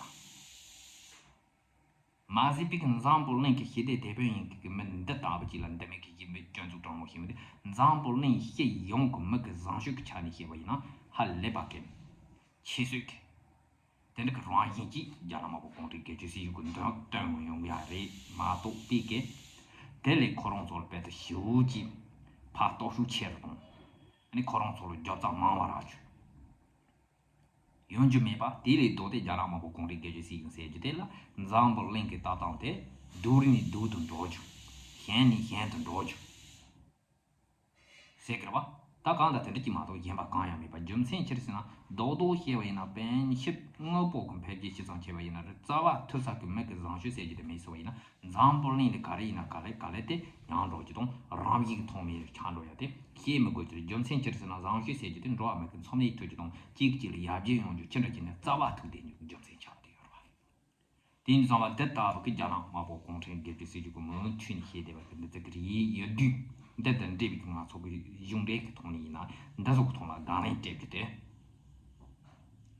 མ་ཟད་པའི་གི་འཛམ་བུ་གླིང་གི་ཞི་བདེ་དེད་དཔོན་ཡིན་གི་གི་མི་འདི་ལྟ་བུ་ཅིག་ལ་འདི་མེད་གི་ཡིན་མེད་སྐྱོན་འཛུགས་དྲང་མོ་ཞིག་མི་འདི་འཛམ་བུ་གླིང་སྤྱི་ཡོངས་གི་མི་གི་བཟང་སྤྱོད་ཀྱི་ཆ་ནས་བཤད་པ་ཡིན་ན་ཧ་ལས་པ་གི་ཁྱད་གསོད་གི་དེ་འདྲ་གི་རང་བཞིན་གྱིས་རྒྱ་ནག་དམར་པོ་གུང་ཁྲན་སྒེར་གཅོད་སྲིད་གཞུང་གི་མདུན་སྟོན་ཡོང་ཡ་རེད་མ་གཏོགས་པའི་གི་དེ་ལས་ཁོ་རང་ཚོ་ལ་དཔེ་དེ་ཞེ་པོ་ཅིག་ཕར་སྟོབས་ཤུགས་ཆེ་རུ་གཏོང་། ཨ་ནི་ཁོ་རང་ཚོ་ལ་རྒྱབ་རྩ་མང་བ་རག་རྒྱུ་ཡོང་རྒྱུ་མེད་པ་དེ་ལས་ལྡོག་སྟེ་རྒྱ་ནག་དམར་པོ་གུང་ཁྲན་སྒེར་གཅོད་སྲིད་གཞུང་ཟེར་རྒྱུ་དེ་ལ་འཛམ་བུ་གླིང་གི་ལྟ་སྟངས་དེ་སྡུག་རུ་ནས་སྡུག་ཏུ་འགྲོ་རྒྱུ། ཞན་ནས་ཞན་དུ་འགྲོ་རྒྱུ། ཟེར་གི་རེད་བ། ད་གང་ལྟར་དེ་འདྲ་གཅིག་མ་གཏོགས་གཞན་པ་གང་ཡང་མེད་པ་རྒྱུ་མཚན་ཅི་རེད་ཟེར་ན་རྡོག་རྡོག་བཤད་པ་ཡིན་ན་པཎ་ཞི་དངོས་པོ་གི་འཕེལ་རྒྱས་ཇི་ཙམ་བྱས་པ་ཡིན་ན་རེད། རྩ་བ་ཐུར་ས་གི་མི་གི་བཟང་སྤྱོད་ཟེར་རྒྱུ་དེ་མེད་སོང་བ་ཡིན་ན་འཛམ་བུ་གླིང་ལ་ག་རེ་ཡིན་ན་ག་ལེ་ག་ལེ་དེ་ཡང་འགྲོ་རྒྱུ་དང་རང་བཞིན་གྱི་ཐོག་མའི་ཆགས་འགྲོ་ཡ་དེ་བཤད་མི་དགོས་ཀྱི་རེད། རྒྱུ་མཚན་ཅི་རེད་ཟེར་ན་བཟང་སྤྱོད་ཟེར་རྒྱུ་དེ་འགྲོ་བ་མི་གི་མཚམས་ལས་ཐུག་རྒྱུ་དང་གཅིག་གཅིག་ལ་ཡར་རྒྱས་ཡོང་རྒྱུ་ཅི་འདྲ་ཅིག་ནས་རྩ་བ་ཐུག་བསྡད་རྒྱུ་གི་རྒྱུ་མཚན་ཆགས་བསྡད་ཡོད་རེད་བ། དེ་ཡིན་ཙང་བ་འདི་ལྟ་བུ་གི་རྒྱ་ནག་དམར་པོ་གུང་ཁྲན་སྒེར་གཅོད་སྲིད་གཞུང་གི་མུ་མཐུད་ནས་བཤད་བསྡད་པ་དེ་འདི་ཚོ་གི་རེད་ཡོད་དུས་འདི་དང་འབྲེལ་བའི་ང་ཚོ་གི་གཞུང་འབྲེལ་གི་ཐོག་ནས་ཡིན་ན་འདི་ཚོ་གི་ཐོག་ལ་དགག་ལན་སྤྲད་རྒྱུ་དེ་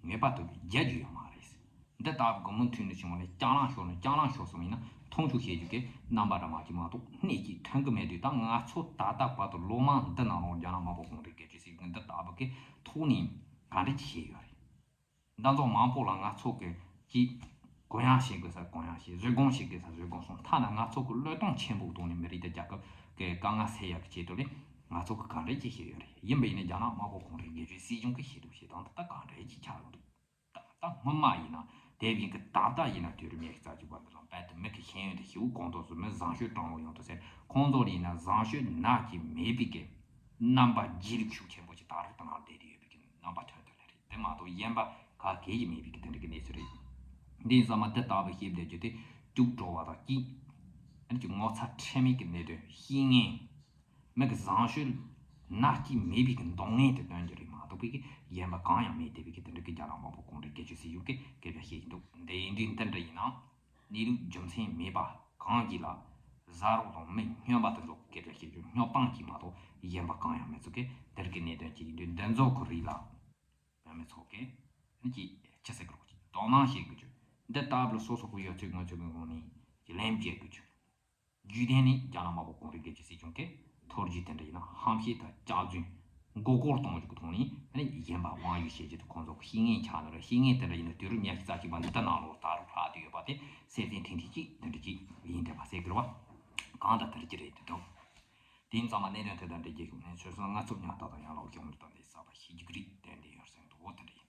ངེས་པར་དུ་རྒྱག་རྒྱུ་ཡོད་མ་རེད། འདི་ལྟ་བུ་གི་མུ་མཐུད་ནས་བྱུང་བ་ནི་རྐྱང་ལངས་ཤོར་ནས་རྐྱང་ལངས་ཤོར་སོང་ཡིན་ན་མཐོང་ཆུང་བྱེད་རྒྱུ་གི་རྣམ་པ་འདྲ་མ་གཅིག་མ་གཏོགས་སྣེ་གཅིག་ཐོན་གི་མེད་དུས་ད་ང་ཚོ་ད་ལྟ་བར་དུ་ལོ་མང་འདི་ནང་ལོགས་རྒྱ་ནག་དམར་པོ་གུང་ཁྲན་སྒེར་གཅོད་སྲིད་གཞུང་འདི་ལྟ་བུ་གི་ཐོག་ནས་ག་འདྲ་ཅིག་བྱས་ཡོད་རེད། འདི་ཚོ་མང་པོ་ལ་ང་ཚོ་གི་ཅིག་གུ་ཡངས་བྱེད་དགོས་ས་གུ་ཡངས་བྱེད། བཟོད་སྒོམ་བྱེད་དགོས་ས་བཟོད་སྒོམ་སོང་། ཐ་ན་ང་ཚོ་གི་བློས་གཏོང་ཆེན་པོ་གཏོང་ནས་མི་རིགས་དང་རྒྱལ་ཁབ་ཀྱི་དཀའ་ངལ་སེལ་ཡག་གི་ཆེད་དུ་ལས་ང་ཚོ་གི་ག་འདྲ་ཅིག་བྱས་ཡོད་རེད། ཡིན་པ་ཡིན་ན་རྒྱ་ནག་དམར་པོ་གུང་ཁྲན་སྒེར་གཅོད་སྲིད་གཞུང་གི་བྱེད་ལུགས་བྱེད་སྟངས་དེ་ད་ག་འདྲ་ཅིག་ཆགས་ཡོད་རེད། ད་ད་སྔོན་མ་ཡིན་ན་དེ་བཞིན་གི་ད་ལྟ་ཡིན་ན་དུས་རབས་ཉི་ཤུ་རྩ་གཅིག་པ་འདི་ལ་རྦད་དེ་མི་གི་ཤེས་ཡོན་དེ་ཞེ་པོ་གོང་མཐོར་སོང་། མི་བཟང་སྤྱོད་དྲང་པོ་ཡོང་ཐུབ་ཟེར། ཁོང་ཚོ་ལ་ཡིན་ན་བཟང་སྤྱོད་ནག་ཅིག་མེད་པའི་གི་རྣམ་པ་བརྗེ་རེས་ཤུགས་ཆེན་པོ་ཞིག་ད་རུང་དེ་ནང་བསྡད་དེ་ཡོད་པའི་གི་རྣམ་པ་ཐོན་ཐུབ་ལེ་རེད། དེ་མ་གཏོགས་གཞན་པ་ག་གེ་ཡིས་མེད་པའི་གི་དེ་འདྲ་གི་གནས་ཚུལ་རེད། འདི་ཡིན་ཙང་མ་དེ་ལྟ་བུ་ཤེས་བསྡད་རྒྱུ་དེ་སྐྱུག་བྲོ་བ་དང་གཅིག་ཨ་ནི་ཅིག་ངོ་ཚ་ཁྲེལ་མེད་ཀྱི་གནད་དོན་བཤད་ངན། མི་གི་བཟང་སྤྱོད་ནག་ཅིག་མེད་པའི་གི་མདོག་ངན་དེ་སྟོན་རྒྱུ་རེད་མ་གཏོགས་པའི་གི་གཞན་པ་གང་ཡང་མེད་བསྡད་པའི་གི་དེ་འདྲ་གི་རྒྱ་ནག་དམར་པོ་གུང་ཁྲན་སྒེར་གཅོད་སྲིད་གཞུང་གི་སྐད་ཆ་བཤད་ཀྱི་འདུག་འདི་ཡིན་དུས་འདི་འདྲ་ཡིན་ན་གནས་ལུགས་རྒྱུ་མཚན་མེད་པ་གང་གིས་ལ་ཟ་རོགས་དང་མི་སྨྱོན་པ་དེ་ཚོ་གི་སྐད་ཆ་བཤད་རྒྱུ་སྨྱོ་སྤང་གིས་མ་གཏོགས་གཞན་པ་གང་ཡང་མི་ཚོགས་གི་དེ་རིགས་གི་གནད་དོན་ཅིག་ཡིན་དུས་འདི་ཚོ་གི་རིགས་ལ་བོད་མི་ཚོ་གི་ནི་ཅིག་ཅི་ཟེར་གི་རོགས་ཅིག་དོ་སྣང་བྱེད་དགོས་རྒྱུ་འདི་ལྟ་བུ་ལ་སོ་སོ་གི་ཡོད་ཚད་ངོས་ཚོད་གི་ངོས་ནས་ཀྱི་ལན་བརྒྱབ་དགོས་རྒྱུ། རྒྱུ་ལྡན་ནི་རྒྱ་ནག་དམར་པོ་གུང་ཁྲན་སྒེར་གཅོད་སྲིད་གཞུང་གི་ཐོར་རྒྱུ་དེ་འདྲ་ཡིན་ན་ཧམ་བཤད་དང་སྐྱག་རྫུན། མགོ་སྐོར་གཏོང་རྒྱུ་གི་ཐོག་ནས་ཨ་ནི་གཞན་པ་དབང་ཡོད་བྱེད་རྒྱུ་དེ་ཁོང་ཚོ་གི་བཤེས་གཉེན་ཆགས་ནོ་རེད། བཤེས་གཉེན་དེ་འདྲ་ཡིན་ན་དུས་རབས་ཉི་ཤུ་རྩ་གཅིག་པ་འདི་ལྟ་ནང་ལོགས་ད་རུང་ལྷག་བསྡད་ཡོད་པ་དེ་སེམས་ཅན་ཐེངས་ཐེངས་གཅིག་དེ་འདྲ་གཅིག་ཡིན་དེ་བ་ཟེར་གི་རེད་བ། གང་ལྟར་དེ་འདྲ་གཅིག་རེད་འདུག་དེ་ཡིན་ཙང་མ་གནད་དོན་དེ་དང་འབྲེལ་རྒྱུ་ཞུགས་ནས་ཆོལ་གསུམ་སྔ་ཚུགས་ཉག་ཐག་དང་ཡང་ལོག་གཞུང་ལུགས་དང་འདི་གསར་པ་ཤེས་རྒྱུ་གི་རིགས་དེ་འདྲ་ཡོད་ཟེར་འདུག་དེ་འདྲ་ཡིན།